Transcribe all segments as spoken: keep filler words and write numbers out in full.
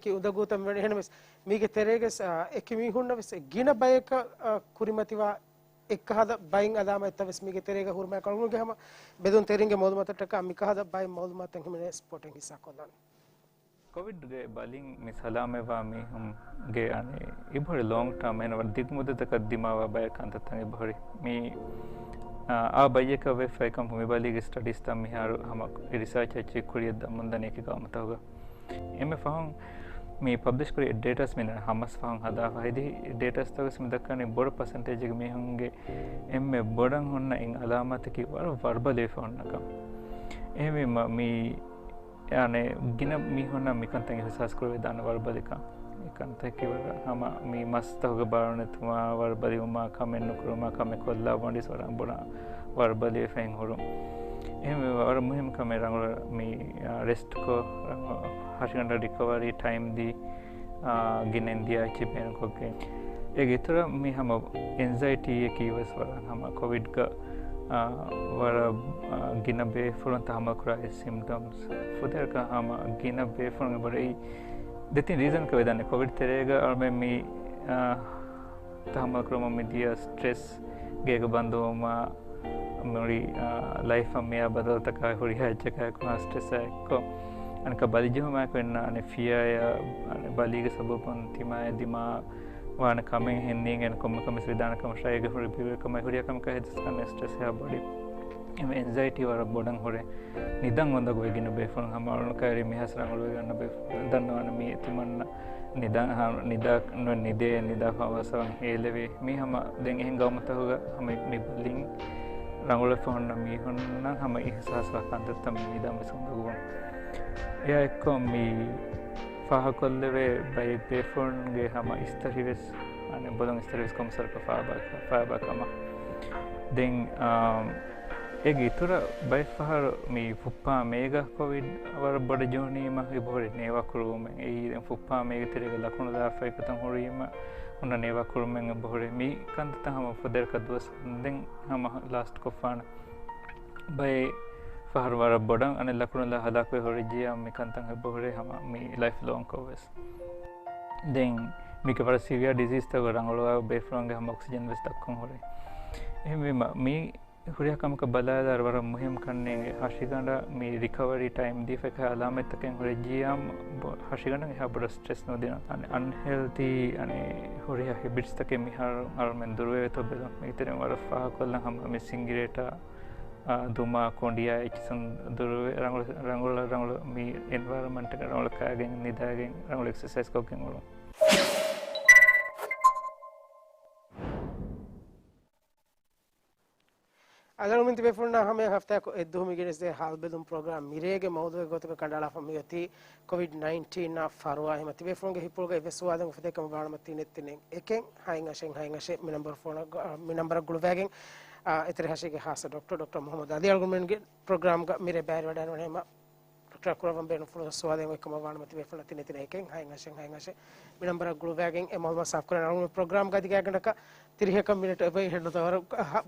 ކި އުނދަގޫތައް ވެނި. އެހެންވެސް މީގެ ތެރޭގަސް އެކި މީހުންނަށް ވެސް ގިނަ ބަޔަކަށް ކުރިމަތިވާ އެއްކަހަލަ ބައިން އަލާމަތްތައް ވެސް މީގެ ތެރޭގަ ހުރުމާ ކަޅުނގެ ހަމަ ބެލުން ތެރިންގެ މައުލޫމާތަށްޓަކާ މިކަހަލަ ބައިން މައުލޫމާތެއް ހިމެނޭ ސްޕޯޓެއް ހިއްސާކޮށްލާނެ. ކޮވިޑްގެ ބަލިން މި ސަލާމަތްވާ މީހުންގެ އަނެއް އިބޮހުރި ލޯންގް ޓާމް އޭނަ ވަރަށް ދިގު މުއްދަތަކަށް ދިމާވާ ބަޔަކަށް ކަންތައްތައް އިބޮހުރި. މި، އާ، އާ ބައްޔަކަށް ވެފައިކަން މި ބަލީގެ ސްޓަޑީސްތައް މިހާރު ހަމަ ރިސާޗް އެއްޗެއް ކުރިއަށް ދަމުންދަނީ އެކި ގައުމުތަކުގަ. އެންމެ ފަހުން މި ޕަބްލިޝް ކުރި ޑޭޓާސް މި ހަމަސް ފަހުން ހަދާފަ ހެދި ޑޭޓާސްތަކު ވެސް މި ދައްކަނީ ބޮޑު ޕަސެންޓޭޖެއްގެ މީހުންގެ އެންމެ ބޮޑަށް ހުންނަ އިން އަލާމާތަކީ ވަރަށް ވަރުބަލިވެފަ ހުންނަ ކަމަށް. އެހެންވީމަ މި އަނެއް ގިނަ މީހުންނަށް މިކަންތައް އިހުސާސް ކުރެވިދާނެ ވަރުބަލިކަން. މިކަންތަކީ ވަރަށް ހަމަ މި މަސްތަކުގެ ބާރު ނެތުމާ، ވަރުބަލިވުމާ، ކަމެއް ނުކުރުމާ، ކަމެއް ކޮށްލާ ވަނީސް ވަރަށް ބޮޑަށް ވަރުބަލިވެފައި ހުރުން. އެހެންވެ ވަރަށް މުހިންމު ކަމެއް ރަނގަޅަށް މި، އާ، ރެސްޓްކޮށް، ރަނގަޅަށް ހަށިގަނޑަށް ރިކަވަރީ ޓައިމް ދީ، އާ، ގިނަ އިންދިޔާ އެއްޗެއް ބޭނުންކޮށްގެން. އޭގެ އިތުރަށް މި ހަމަ އެންޒައިޓީއަކީ ވެސް ވަރަށް ހަމަ ކޮވިޑްގަ، އާ، ވަރަށް، އާ، ގިނަ ބޭފުޅުން ތަހައްމަލް ކުރާ ސިމްޓަމްސް. ފުދޭވަރަކަށް ހަމަ ގިނަ ބޭފުޅުން އެބަ އެއީ ދެތިން ރީޒަންކަށް ވެދާނެ. ކޮވިޑް ތެރޭގަ އަޅުމެން މި، އާ، ތަހައްމަލް ކުރުމަށް މިދިޔަ ސްޓްރެސް ގޭގަ ބަންދުވުމާ، މުޅި، އާ، ލައިފަށް މިއާ ބަދަލުތަކާ ހުރިހާ އެއްޗަކާއެކު ހާ ސްޓްރެސްއާ އެއްކޮށް، އަނެއްކާ ބަލިޖެހުމާއެކު އިންނަ އަނެއް ފިޔާއާ، އަނެއް ބަލީގެ ސަބަބުން ތިމާއާ ދިމާ ވާނެ ކަމެއް ހެން ނީނގެން ކޮންމެ ކަމެއް ވެސް ވިދާނެ ކަމަށާ އޭގެ ހުރި ބިރުވެރިކަމާ ހުރިހާ ކަމަކާ ހެދިސްކަން ސްޓްރެސް އެހާ ބޮޑި. އެމް އެންޒައިޓީ ވަރަށް ބޮޑަށް ހުރޭ. ނިދަން އުނދަގޫވެ ގިނަ ބޭފުޅުން ހަމަ އަޅުން ކައިރި މިހާސް ރަނގަޅުވެ ގަންނަ ބޭފުޅުން ދަންނަވާނެ މީ ތިމަންނަ ނިދަން ހަ-، ނިދާ ނުވެ ނިދޭ ނިދާ ފަވަސަވަން ހޭލެވޭ. މީ ހަމަ ދެން އެހެން ގައުމުތަކުގަ ހަމަ މި ބަލިން ރަނގަޅުވެފަ ހުންނަ މީހުންނަށް ހަމަ އިހްސާސްވާ ކަންތައްތައް މި ނިދަން ވެސް އުނދަގޫވުން. އެއާ އެއްކޮށް މި ފާހަކޮށްލެވޭ ބައެއް ބޭފުޅުންގެ ހަމަ އިސްތަށިވެސް، އަނެއް ބޮލުން އިސްތަށިވެސް ކޮންމެސް ވަރަކަށް ފާބާ-، ފާބާ ކަމަށް. ދެން، އާ، އޭގެ އިތުރަށް ބައެއްފަހަރު މި ފުއްޕާ މޭގަ ކޮވިޑް ވަރަށް ބޮޑަށް ޖެހުނީމަ އެބަހުރި ނޭވާ ކުރުވުމެއް. އެއީ ދެން ފުއްޕާ މޭގެ ތެރޭގަ ލަކުނު ލާފައި އެކަތަން ހުރީމަ ހުންނަ ނޭވާ ކުރުމެއް އެބަހުރި. މި ކަންތައްތައް ހަމަ ފުދޭވަރަކަށް ދުވަސް ދެން ހަމަ ލާސްޓް ކޮށްފާނެ. ބައެއް ފަހަރު ވަރަށް ބޮޑަށް އަނެއް ލަކުނުލާ ހަލާކުވެ ހުރިއްޖިޔާ މި ކަންތައް އެބަހުރޭ ހަމަ މި ލައިފް ލޯންކޮށް ވެސް. ދެން މީގެ ވަރަށް ސިވިއާ ޑިޒީޒްތަކުގަ ރަނގަޅުވާ ބޭފުޅުންގެ ހަމަ އޮކްސިޖަން ވެސް ދައްކަން ހުރޭ. އެހެންވީމަ މި ހުރިހާ ކަމަކަށް ބަލާލާ ވަރަށް މުހިންމު ކަންނޭނގެ ހަށިގަނޑަށް މި ރިކަވަރީ ޓައިމް ދީފައި އަލާމަތްތަކެއް ހުރެއްޖިޔާ ހަށިގަނޑަށް އެހާ ބޮޑަށް ސްޓްރެސް ނުދިނުން. އަން-، އަންހެލްތީ އަނެއް ހުރިހާ ހެބިޓްސްތަކެއް މިހާރު އަޅުމެން ދުރުވެވޭތޯ ބެލުން. މީތެރެއިން ވަރަށް ފާހަގަކޮށްލަން ހަމަ މި ސިންގިރޭޓާ އާ، ދުމާ، ކޮނޑިއާ އެއްޗިސުން ދުރުވެ ރަނގަޅު، ރަނގަޅަށް ރަނގަޅު މި އެންވަޔަރަމަންޓް ރަނގަޅަށް ކާގެން ނިދާގެން ރަނގަޅު އެކްސަސައިޒް ކޮށްގެން އުޅުން. އަލަރުމިން ތިބޭފުޅުންނާ ހަމަޔަށް ހަފްތާއަކު އެއްދުވަހު މި ގެނެސްދޭ ހާލުބެލުމު ޕްރޮގްރާމް މިރޭގެ މައުޟޫޢެއް ގޮތުގަ ކަނޑައަޅާފަ މިއޮތީ ކޮވިޑް ނައިންޓީނާ ފަރުވާ. އެހެމަ ތިބޭފުޅުންގެ ހިތްޕުޅުގައި އެއްވެސް ސުވާލެއް އުފެދޭކަމަށް ވާނަމަ ތިނެއް ތިނެއް އެކެއް ހައެއް އަށެއް ހައެއް އަށެއް މި ނަންބަރު ފޯނަށް، މި ނަންބަރަށް ގުޅުވާގެން، އާ، އެތެރެ ހަށީގެ ހާއްސަ ޑޮކްޓަރ، ޑޮކްޓަރ މުހައްމަދު އަލީ އަޅުގަނޑުމެންގެ ޕްރޮގްރާމްގަ މިރޭ ބައިވެރިވަޑައިގަންނަވަނީ. އެހެމަ ޑޮކްޓަރ ކުރައްވަން ބޭނުންފުޅު ސުވާލެއް އޮތްކަމަށް ވާނަމަ ތިބޭފުޅުންނަށް ތިނެއް ތިނެއް އެކެއް ހައެއް އަށެއް ހައެއް އަށެއް މި ނަންބަރަށް ގުޅުވާގެން އެ މައުލޫމާތު ސާފުކުރަން. އަޅުގަނޑު ޕްރޮގްރާމްގަ އަދި ގާތްގަނޑަކަށް ތިރީހަކަށް މިނެޓު އެބައި ހެންނުތަ ވަރަށް ހަ-،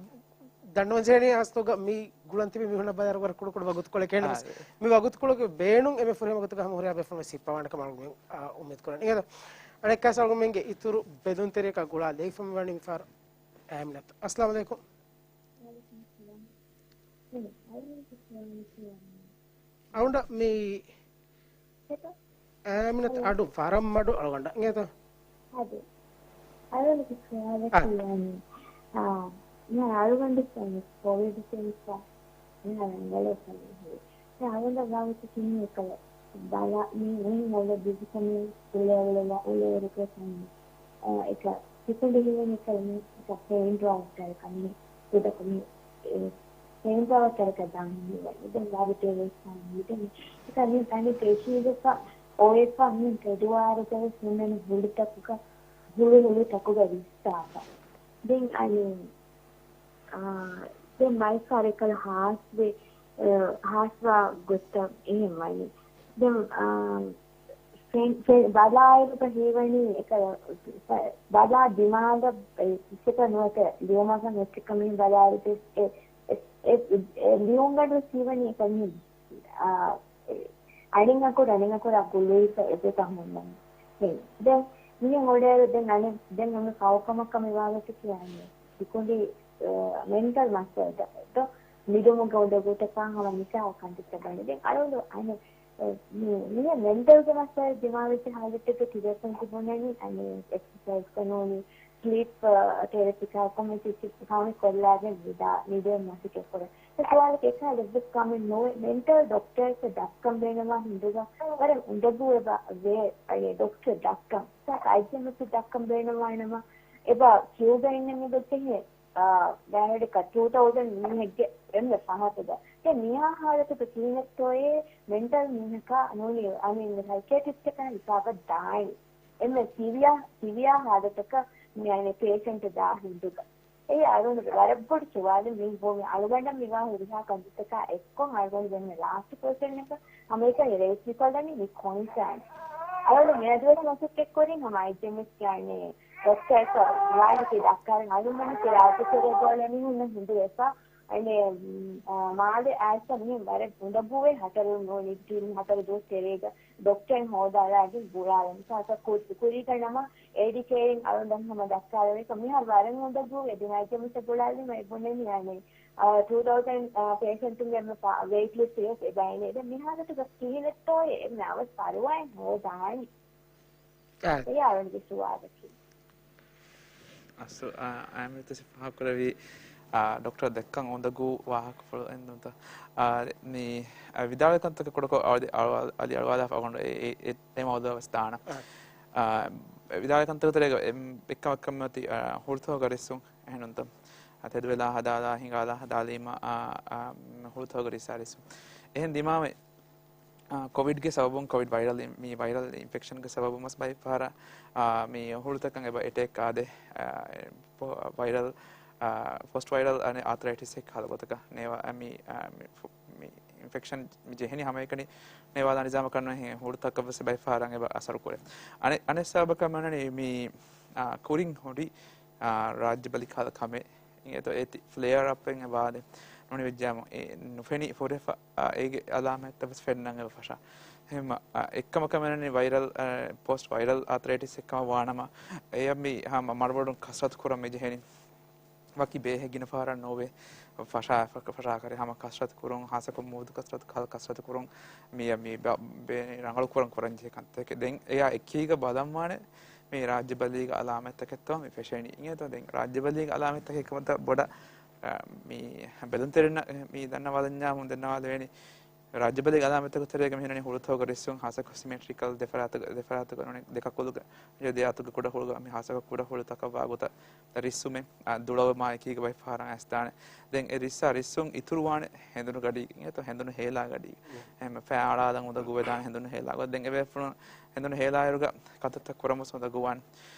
ދަންނަވަންޖެހޭނީ އަސްލުގަ މި ގުޅަން ތިބި މީހުންނަށް ބަލާއިރު ވަރަށް ކުޑަކުޑަ ވަގުތުކޮޅެއް ކެނޑިވެސް. އާ، އެ. މި ވަގުތުކޮޅުގެ ބޭނުން އެންމެ ފުރިހަމަ ގޮތުގަ ހަމަ ހުރިހާ ބޭފުޅުން ވެސް ހިއްޕަވާނެ ކަމަށް އަޅުގަނޑު، އާ، އުއްމީދު ކުރަން. އިނގޭތަ؟ އަނެއްކާވެސް އަޅުގަނޑުމެންގެ އިތުރު ބެލުންތެރިޔަކާ ގުޅާ ލެވިފަ މިވަނީ މިފަހަރު އާމިނަތު. އައްސަލާމު ޢަލައިކުމް. އަޅުގަނޑަށް މި އާމިނަތު އަޑު ވަރަށް މަޑު އަޅުގަނޑަށް އިނގޭތަ؟ އަދި އަޅުގަނޑުގެ ސުވާލަކީ ވަނީ، އާ، މި އަޅުގަނޑު ކޮވިޑް ކެންސާ މިހާރު އެނގޭ މި އަޅުގަނޑަށް ވާގޮތަކީ މި އެކަލަ ބަލާ މި އޮތް އަޅުގަނޑު ބިޒި ކަމެއް އުޅޭ އުޅޭ އުޅޭ އުޅޭ އެކަ ސިކުނޑި ހިމެނި ކަމެއް އެކަ ޕެއިންޓް ވާކް ކަމެއް ކުޑަކޮށް މި އެ ފެން ބަވަ ތަރަކަ ދާން މިވަނީ. ދެން ވާގި ޓެވެސް ދެން އެކަނި ތަނި ކެށީގެފަ އޮވެފަ މި ތެދުވާރުގަވެސް ހުންނަނީ ހުޅުތަކުގަ، ހުޅު ހުޅުތަކުގަ ވިއްސާފަ. ދެން އަނެއް، އާ، ދެން މައިފާރެކަލަ ހާސްވެ، އާ، ހާސްވާ ގޮތްތައް އެހެން ވަނީ. ދެން، އާ، ފެން، ފެން ބަލާއިރުގަ ހީވަނީ އެކަ، ބަލާ ދިމާލަށް އެ އިސްތަކަށް ނުވަތަ ލިޔުމަކަށް އެއްޗެއްކަމީ ބަލާއިރު އެ، އެ، އެ، އެ ލިޔުންގަޑު ހީވަނީ އެކަނީ، އާ، އެ، އަނެއް އަކުރު އަނެއް އަކުރަށް ގުޅުވިފަ އެގޮތަށް ހުންނަނީ. ދެން މިހެން އޮޑޭރު ދެން އަނެއް ދެން އޮންނަ ކައުކަމަކަށް މި ވާގޮތަކީ އަނެއް ތިކުނޑި މެންޓަލް މައްސަލަ ދޯ ނިދުމުގެ އުނދަގޫތަކާ ހަމަ މިސާލަކަށް ކަންތައްތައް ގަނެ. ދެން އަޅުގަނޑު އަނެއް މި މިހެން މެންޓަލްގެ މައްސަލަ ދިމާވެއްޖެ ހާލަތެއްގަ ތިބޭފުޅުން ތިބުނަނީ އަނެއް އެކްސަސައިޒް ނޫނީ ސްލީޕް ތެރަޕި ކައުކަމެއް ސިސްޓަމް ކޮށްލާގެން ނިދާ ނިދޭން މަސައްކަތް ކުރޭ. އެ ސުވާލަކީ އެކަހަލަ އެއްވެސް ކަމެއް ނުވޭ. މެންޓަލް ޑޮކްޓަރަކަށް ދައްކަން ބޭނުންވާ ހިނދުގަ ވަރަށް އުނދަގޫ އެބަ ވޭ އަނެއް ޑޮކްޓަރަށް ދައްކަން. އައިޖެމްއެސް ދައްކަން ބޭނުންވާނަމަ އެބަ ކިޔޫގަ އިންނަން އެބަ ޖެހޭ. ގާތްގަނޑަކަށް ޓޫ ތައުޒަން މީހެއްގެ އެންމެ ފަހަތުގަ. ދެން މިހާ ހާލަތުގަ ކިހިނެއްތޯއޭ މެންޓަލް މީހަކާ ނޫނީ އަނެއް ސައިކޭޓްރިސްޓަކާ ހިސާބަށް ދާނީ. އެންމެ ސިވިއާ، ސިވިއާ ހާލަތަކަށް މި އަނެއް ޕޭޝަންޓް ދާ ހިނދުގަ. އެއީ އަޅުގަނޑުގެ ވަރަށް ބޮޑު ސުވާލެއް. މި ބުނީ އަޅުގަނޑަށް މިވާ ހުރިހާ ކަންތައްތަކާ އެއްކޮށް އަޅުގަނޑު ދެންމެ ލާސްޓް ކޮއިޝަންއަކަށް ހަމައެކަނި ރޭސް މިކޮށްލަނީ މި ކޮންސާން. އަޅުގަނޑު މިއަދުވެސް މަސައްކަތް ކުރިން ހަމަ އައިޖެމްއެސް ކިޔާނީ ޑޮކްޓަރަކަށް ވާނެތީ ދައްކާލަން އަޅުގަނޑު ރާއްޖެ ތެރޭގަ އުޅޭ މީހުންނަށް ހިނދުވެފަ. އަނެއް، އާ، މާލެ އައިސް މިހެން ވަރަށް އުނދަގޫވޭ ހަތަރު ނޫނީ ތިން ހަތަރު ދުވަސް ތެރޭގަ ޑޮކްޓަރެއް ހޯދާލާގެން ބުޅާލަން. ކުރީގަ ނަމަ އޭޑިކޭއިން އަޅުގަނޑަށް ހަމަ ދައްކާލެވޭ. މިހާރު ވަރަށް އުނދަގޫވޭ. ދެން އައިޖެމްއެސް ބުޅާލީމަ އެ ބުނެނީ އަނެއް، އާ، ޓޫ ތައުޒަން ޕޭޝަންޓުންގެ އެންމެ ވެއިޓް ލިސްޓް ވެސް އެބައިނޭ. ދެން މިހާލަތުގަ ކިހިނެއްތޯއޭ އެންމެ އަވަސް ފަރުވާއެއް ހޯދާނީ؟ އާ. އެއީ އަޅުގަނޑުގެ ސުވާލަކީ. އަސް، އާ، އާމިރު ތަސް ފާހަގަކުރެއްވި، އާ، ޑޮކްޓަރ ދެއްކަން އުނދަގޫ ވާހަކަފުޅު އެންނުތަ؟ އާ، މި، އާ، ވިދާޅުވި ކަންތަކަށް ކުޑަކޮށް އަލި އަޅުވާލާފަ އަޅުގަނޑު އެ، އެ، އެ، އެ މައުޟޫއަށް ވެސް ދާނަން. އާ. އާ، ވިދާޅުވި ކަންތަކުގެ ތެރޭގަ އެ، އެއްކަމަކަށް މަތި، އާ، ހުޅުތަކުގަ ރިއްސުން އެހެންނުތަ؟ އާ، ތެދުވެލާ ހަދާލާ ހިނގާލާ ހަދާލީމަ، އާ، އާ، ހުޅުތަކުގަ ރިއްސާ ރިއްސުން. އެހެން ދިމާވެ އާ، ކޮވިޑްގެ ސަބަބުން، ކޮވިޑް ވައިރަލް އިން-، މި ވައިރަލް އިންފެކްޝަންގެ ސަބަބުން ވެސް ބައެއް ފަހަރަށް، އާ، މި ހުޅުތަކަށް އެބަ އެޓޭކް އާދޭ، އާ، ޕޯ-، ވައިރަލް، އާ، ފޯސްޓް ވައިރަލް އަނެއް އާތަރައިޓިސް އެއްކަހަލަ ގޮތަކަށް ނޭވާ، މި، އާ، މި ފު-، މި އިންފެކްޝަން މި ޖެހެނީ ހަމައެކަނި ނޭވާލާ ނިޒާމަކަށް ނުހެން ހުޅުތަކަށް ވެސް ބައެއް ފަހަރަށް އެބަ އަސަރު ކުރޭ. އަނެއް، އަނެއް ސަބަބަކަށް މި އޮންނަނީ މި، އާ، ކުރިން ހުރި، އާ، ރާއްޖެ ބަލި ކަހަލަ ކަމެއް. އެތޯ އޭތި ފްލެއާ އަޕް އެއް ވާދެ ނޫނިވެއްޖާމު އެ ނުފެނި ފުރެފަ، އާ، އޭގެ އަލާމަތްތައް ވެސް ފެންނަން އެބަ ފަށާ. އެހެންމަ، އާ، އެއްކަމަކަށް މި ވައިރަލް، އާ، ޕޯސްޓް ވައިރަލް އާތަރައިޓިސް އެއްކަމަށް ވާނަމަ، އެޔަށް މި ހަމަ މަރުބޮޑުން ކަސްރަތު ކުރަން މި ޖެހެނީ. ވަކި ބޭހެއް ގިނަ ފަހަރަށް ނޯވޭ. ފަށާ، ފަށާކަރެ ހަމަ ކަސްރަތު ކުރުން، ހާއްސަކޮށް މޫދު ކަސްރަތު، ކަހަލަ ކަސްރަތު ކުރުން، މި، މި ބަ-، ބޭ-، ރަނގަޅު ކުރަން ކުރަން ޖެހޭ ކަންތަކެއް. ދެން އެޔާ އެކީގަ ބަލަން ވާނެ، މި ރާއްޖެ ބަލީގެ އަލާމަތްތަކެއްތޯ މި ފެށެނީ. އިނގޭތޯ ދެން ރާއްޖެ ބަލީގެ އަލާމަތްތަކެއް ކަމަށް ބޮޑަށް، އަ، މި ބެލުންތެރިންނަށް މި ދަންނަވާލަންޏާމު ދެންނަވާލެވޭނީ. ރާއްޖެ ބަލީގެ އަލާމަތްތަކުގެ ތެރޭގަ މި ހުންނަނީ ހުޅުތަކުގަ ރިއްސުން ހާއްސަކޮށް ސިމެޓްރިކަލް ދެފަރާތުގަ، ދެފަރާތުގަ ނޫނީ ދެ ކަކުލުގަ، ދެ އަތުގެ ކުޑަ ހުޅުގަ މި ހާއްސަކޮށް ކުޑަ ހުޅުތަކަށް ވާ ގޮތަށް ރިއްސުމެއް، އަ، ދުޅަވުމާ އެކީގަ ބައެއް ފަހަރަށް އައިސްދާނެ. ދެން އެ ރިއްސާ ރިއްސުން އިތުރުވާނެ ހެނދުނު ގަޑީގަ، އިނގޭތޯ ހެނދުނު ހޭލާ ގަޑީގަ. އެހެން ފައި އަޅާލަން އުނދަގޫވެދާނެ ހެނދުނު ހޭލާ ގޮތް. ދެން އެބޭފުޅުން ހެނދުނު ހޭލާއިރުގަ ކަންތައްތައް ކުރަމުސް އުނދަގޫވާނެ.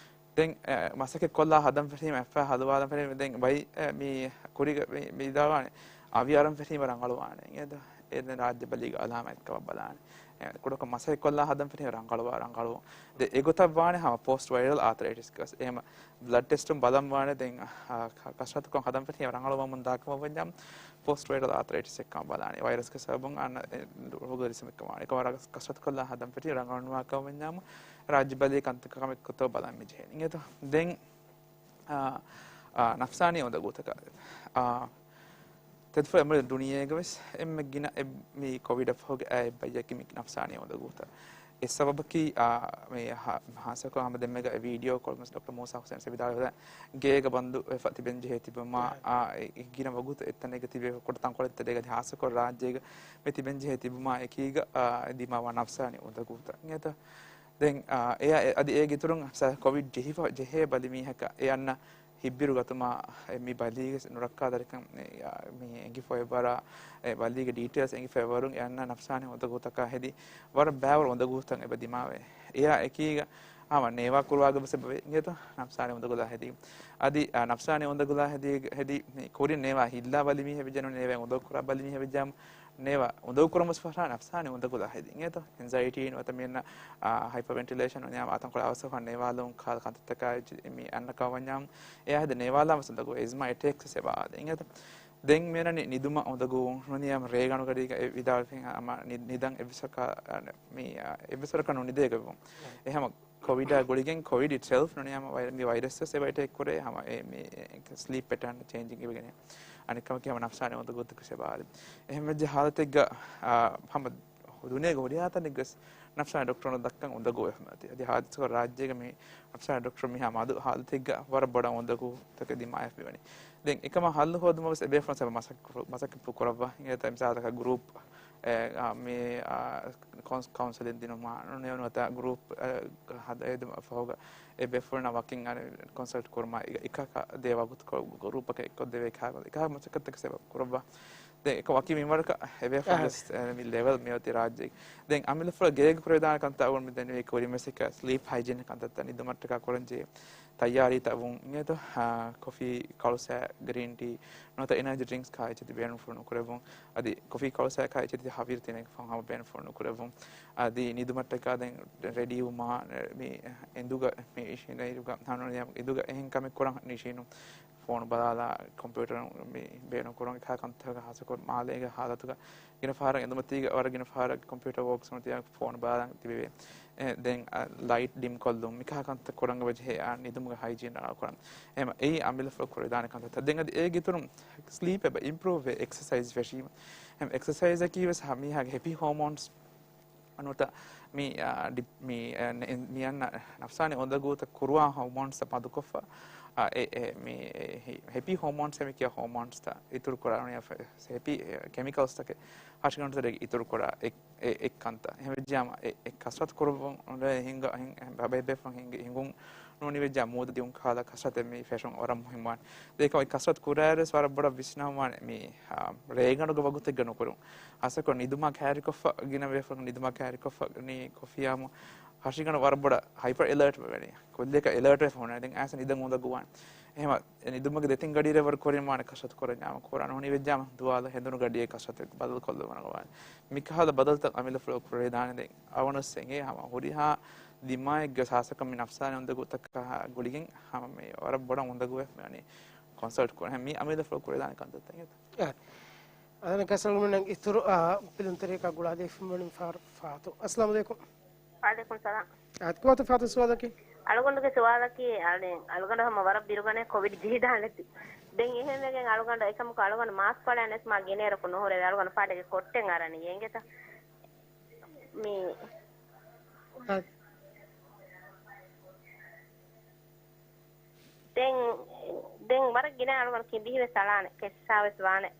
ދެން، އެ، މަސައްކަތް ކޮށްލާ ހަދަން ފެށީމަ، އެއްފައި ހަލުވާލަން ފެށީމަ، ދެން ބައި، އެ، މި ކުރީގަ މި، މި ވިދާޅުވާނެ، އަވި އަރަން ފެށީމަ ރަނގަޅުވާނެ. އެ ދެން ރާއްޖެ ބަލީގެ އަލާމަތްކަމަށް ބަލާނެ. އެ، ކުޑަކޮށް މަސައްކަތް ކޮށްލާ ހަދަން ފެށީމަ ރަނގަޅުވާ، ރަނގަޅުވުން. ދެ، އެގޮތަށް ވާނެ ހަމަ ޕޯސްޓް ވައިރަލް އާތަރައިޓިސްގަ ވެސް. އެހެމަ ބްލަޑް ޓެސްޓުން ބަލަން ވާނެ ދެން، އަ، ކަ-، ކަސްރަތުކޮށް ހަދަން ފެށީމަ ރަނގަޅުވަމުން ދާކަމަށް ވަންޏާ ޕޯސްޓް ވައިރަލް އާތަރައިޓިސް އެއްކަމަށް ބަލާނެ. ވައިރަސްގެ ސަބަބުން އަންނަ އެ ރޯގަ ރިސްމެއްކަމާ އެކަމަށް ކަސްރަތު ކޮށްލާ ހަދަން ފެށީ ރަނގަޅުނުވާކަމަށް ވަންޏާމު ރާއްޖެ ބަލީ ކަންތައް ކަމެއް ކޮށްތޯ ބަލަން މި ޖެހެނީ. އިނގޭތޯ؟ ދެން، އާ، އާ، ނަފްސާނީ އުނދަގޫތަކާ، އާ، ތެދުފުޅު އެންމެ ދުނިޔޭގަ ވެސް އެންމެ ގިނަ އެ، މި ކޮވިޑަށް ފަހުގެ އާ އެއްބައްޔަކީ މި ނަފްސާނީ އުނދަގޫތައް. އެ ސަބަބަކީ، އާ، މި ހާ-، ހާއްސަކޮށް ހަމަ ދެންމެގަ އެ ވީޑިއޯ ކޮޅު މިސް ޑޮކްޓަރ މޫސާ ހުސެން ވެސް ވިދާޅުވެ ގޭގަ ބަންދު ވެފަ ތިބެން ޖެހޭ ތިބުމާ، އާ، އެ ގިނަ ވަގުތު އެތަނެއްގަ ތިބޭ ކުޑަ ތަންކޮޅެއް ތެރޭގަ އަދި ހާއްސަކޮށް ރާއްޖޭގަ މި ތިބެން ޖެހޭ ތިބުމާ އެކީގަ، އާ، ދިމާވާ ނަފްސާނީ އުނދަގޫތައް. އިނގޭތަ؟ ދެން، އާ، އެ، އެ، އަދި އޭގެ އިތުރުން ސަ-، ކޮވިޑް ޖެހިފަ-، ޖެހޭ ބަލި މީހަކަށް އެ އަންނަ ހިތްބިރު ގަތުމާ، އެ މި ބަލީގެ ނުރައްކާތެރިކަން، އެ، އާ، މި އެނގިފަ އެބަރާ، އެ ބަލީގެ ޑީޓެއިލްސް އެނގިފަ އެބަރުން އެ އަންނަ ނަފްސާނީ އުނދަގޫތަކާ ހެދި، ވަރަށް ބައިވަރު އުނދަގޫތައް އެބަ ދިމާވޭ. އެއާ އެކީގަ، ހަމަ ނޭވާ ކުރުވާގެ ވެސް އެބަވޭ އިނގޭތޯ ނަފްސާނީ އުނދަގުލާ ހެދީ. އަދި، އާ، ނަފްސާނީ އުނދަގުލާ ހެދީ، ހެދި، މި ކުރިން ނޭވާ ހިއްލާ ބަލި މީހެއް ވެއްޖެނު، ނޭވާ އުނދަގު ކުރާ ބަލި މީހެއް ވެއްޖާމު، ނޭވާ އުނދަގު ކުރަމުސް ފަށާ ނަފްސާނީ އުނދަގުލާ ހެދީ އިނގޭތޯ. އެންޒައިޓީ ނުވަތަ މިއަންނަ، އާ، ހައިޕަރ ވެންޓިލޭޝަން ނުވަތަ އަތަންކޮޅެއް އަވަސްވެފަ ނޭވާލުން ކާ ކަންތައްތަކާ މި އަންނަ ކަމަށް ވަންޏާމު، އެއާ ހެދި ނޭވާލާ ވެސް އުނދަގު އެޒްމާ އެޓޭކްސް ވެސް އެބަ އާދޭ އިނގޭތޯ. ދެން މިއޮންނަނީ ނިދުމަށް އުނދަގޫވުން. ނޫނީ ހަމަ ރޭގަނޑުގަޑީގަ އެ ވިދާޅުވި ހަމަ ނި-، ނިދަން އެއްވެސް ވަރަކަށް، މި، އާ، އެއްވެސް ވަރަކަށް ނުނިދޭ ގޮތްވުން. އެ ހަމަ ކޮވިޑާ ގުޅިގެން ކޮވިޑް އިޓްސެލްފް ނޫނީ ހަމަ ވައި-، މި ވައިރަސް ވެސް އެބަ އެޓޭކް ކުރޭ ހަމަ އެ މި ސްލީޕް ޕެޓާން ޗޭންޖިން އިވިގެން. އަނެއް ކަމަކީ ހަމަ ނަފްސާނީ އުނދަގޫތަކަށް އެބަ އާދެ. އެހެން ވެއްޖެ ހާލަތެއްގަ، އާ، ހަމަ ދުނިޔޭގެ ހުރިހާ ތަނެއްގަސް ނަފްސާނީ ޑޮކްޓަރުން ދައްކަން އުނދަގޫވެފަ މިއޮތީ. އަދި ހާދިސަކޮށް ރާއްޖޭގެ މި ނަފްސާނީ ޑޮކްޓަރު މިހާ މަދު ހާލަތެއްގަ ވަރަށް ބޮޑަށް އުނދަގޫތަކެއް ދިމާވެފަ މިވަނީ. ދެން އެކަމަށް ހައްލު ހޯދުމަށް ވެސް އެބޭފުޅުން ސަބަ މަސައްކަތް ކުރައްވާ. އިނގޭތަ މިސާލަކަށް ގްރޫޕް، އެ، އާ، މި، އާ، ކައުންސް-، ކައުންސެލިން ދިނުމާ، ނުވަތަ ގްރޫޕް، އެ، ހަދައިދުމަށް ފަހުގަ އެ ބޭފުޅުންނާ ވަކިން އަނެއް ކޮންސަލްޓް ކުރުމާ، އެ، އެކަކަށް ދޭ ވަގުތު ކޮ-، ގްރޫޕަކަށް އެއްކޮށް ދެވޭ ކާ-، އެކާ މަސައްކަތްތަކެއް ސަބަބު ކުރައްވާ. ދެން އެކަ ވަކި މިންވަރަކަށް އެބޭފުޅުން ވެސް، އެ، މި ލެވެލް މިއޮތީ ރާއްޖޭގެ. ދެން އަމިއްލަފުޅަށް ގޭގަ ކުރެވިދާނެ ކަންތައް އަޅުގަނޑު މި ދެންނެވީ ކުރިން ވެސް އެކަ ސްލީޕް ހައިޖީން ކަންތައްތައް ނިދުމަށްޓަކާ ކުރަންޖެހޭ ތައްޔާރީތައް ވުން އިނގޭތޯ، އާ، ކޮފީ، ކަޅު ސައި، ގްރީން ޓީ، ނުވަތަ އެނާޖީ ޑްރިންކްސް ކާ އެއްޗެތި ބޭނުންފުޅު ނުކުރެއްވުން. އަދި ކޮފީ ކަޅު ސައި ކާ އެއްޗެތި ހަވީރު ތިނެއް ފަހު ހަމަ ބޭނުންފުޅު ނުކުރެއްވުން. އަދި ނިދުމަށްޓަކާ ދެން ރެޑީ ވުމާ، މި އެނދުގަ މި އިށީނު އިރުގަ ހަނުނިޔަ އެނދުގަ އެހެން ކަމެއް ކުރަން ނިށީނު. ފޯނު ބަލާލާ ކޮމްޕިއުޓަރު މި ބޭނުން ކުރުން އެކާ ކަންތަކަށް ހާސަކޮށް މާލޭގެ ހާލަތުގަ ގިނަ ފަހަރަށް އެނދުމަތީގަ ވަރަށް ގިނަ ފަހަރަށް ކޮމްޕިއުޓަރ ވޯކްސް ނުތިޔާ ފޯނު ބަލާލަން ތިބެވޭ. އެ، ދެން، އަ، ލައިޓް ޑިމް ކޮށްލުން މިކަހަ ކަންތައް ކުރަން އެބަޖެހޭ، އާ، ނިދުމުގެ ހައިޖީން ރަނގަޅު ކުރަން. އެހެން އެއީ އަމިއްލަފުޅު ކުރެވިދާނެ ކަންތައްތައް. ދެން އަދި އޭގެ އިތުރުން ސްލީޕް އެބަ އިމްޕްރޫވް ވޭ އެކްސަސައިޒް ފެށީމަ. އެހެން އެކްސަސައިޒަކީ ވެސް ހަ-، މީހާގެ ހެޕީ ހޯމޯންސް ނުވަތަ މި، އާ، ޑި-، މި، އާ، ނެ-، މި އަންނަ ނަފްސާނީ އުނދަގޫތައް ކުރުވާ ހޯމޯންސްތައް މަދުކޮށްފަ، އާ، އެ، އެ، މި، އެ، ހި-، ހެޕީ ހޯމޯންސް މި ކިޔާ ހޯމޯންސްތައް އިތުރު ކުރާ ނުވަތަ ހެޕީ، އެ، ކެމިކަލްސްތަކެއް ހަށިގަނޑުތެރޭގަ އިތުރު ކުރާ އެ، އެ، އެއް ކަންތައް. އެހެންވެއްޖެއްޔާމަ އެ، އެ ކަސްރަތު ކުރައްވުން އޮންނަ ހިނގަ-، ހިނގ-، ބައި ބޭފުޅުން ހިނގ-، ހިނގުން ނޫނިވެއްޖެއްޔާ މޫދު ދިއުން ކަހަލަ ކަސްރަތެއް މި ފެށުން ވަރަށް މުހިއްމުވާނެ. ދެން އެކަމަކު އެ ކަސްރަތު ކުރާއިރުވެސް ވަރަށް ބޮޑަށް ވިސްނަންވާނެ މި، އާ، ރޭގަނޑުގެ ވަގުތެއްގަ ނުކުރުން. ހާއްސަކޮށް ނިދުމާ ކައިރިކޮށްފަ ގިނަ ބޭފުޅުން ނިދުމާ ކައިރިކޮށްފަ ނީ ކޮފީއާމު ހަށިގަނޑު ވަރަށް ބޮޑަށް ހައިޕަރ އެލާޓް ވެވޭނެ. ކުއްލިއަކަށް އެލާޓް ވެފަ ހުންނާނެ. ދެން އައިސް ނިދަން އުނދަގޫވާނެ. އެހެމަ އެ ނިދުމުގެ ދެތިން ގަޑިއިރެއް ވަރު ކުރިން ވާނެ ކަސްރަތު ކުރަންޏާމަ ކުރާން ނޫނިވެއްޖާމަ ދުވާލަށް ހެނދުނު ގަޑިއެއް ކަސްރަތެއް ބަދަލުކޮށްލުމަށް ވާނެ. މިކަހަލަ ބަދަލުތައް އަމިއްލަފުޅު ކުރެވިދާނެ. ދެން އަވަނަސް އެނގޭ ހަމަ ހުރިހާ ދިމާއެއްގެ ހާއްސަކޮށް މި ނަފްސާނީ އުނދަގޫތަކާ ގުޅިގެން ހަމަ މި ވަރަށް ބޮޑަށް އުނދަގޫވެ މިވަނީ ކޮންސަލްޓް ކުރަން. މި އަމިއްލަފުޅު ކުރެވިދާނެ ކަންތައްތައް އިނގޭތަ؟ އާ. އަދަން ކަސަލުމުން އިތުރު، އާ، ބިލުންތެރިޔަކާ ގުޅާލީފަ މިވަނީ ފާރު ފާތު. އައްސަލާމު އަލައިކުމް. ވައަލައިކުމް ސަލާމް. އާ، ކޮބާތޯ ފާތު ސުވާލަކީ؟ އަޅުގަނޑުގެ ސުވާލަކީ، އަޅެ-، އަޅުގަނޑު ހަމަ ވަރަށް ބިރުގަނެ ކޮވިޑް ޖެހިދާނެތީ. ދެން އެހެންވެގެން އަޅުގަނޑު އެކަމަކު އަޅުގަނޑު މާސްކް ފަޅާނެސް މާ ގިނައިރަކު ނުހުރެވޭ. އަޅުގަނޑު ފާޑެއްގެ ކޮއްޓެއް އަރަނީ އެނގޭތަ؟ މި އަ- ދެން، ދެން ވަރަށް ގިނަ އަޅުގަނޑު ކިނބިހިވެސް އަޅާނެ، ކެއްސާވެސް ވާނެ.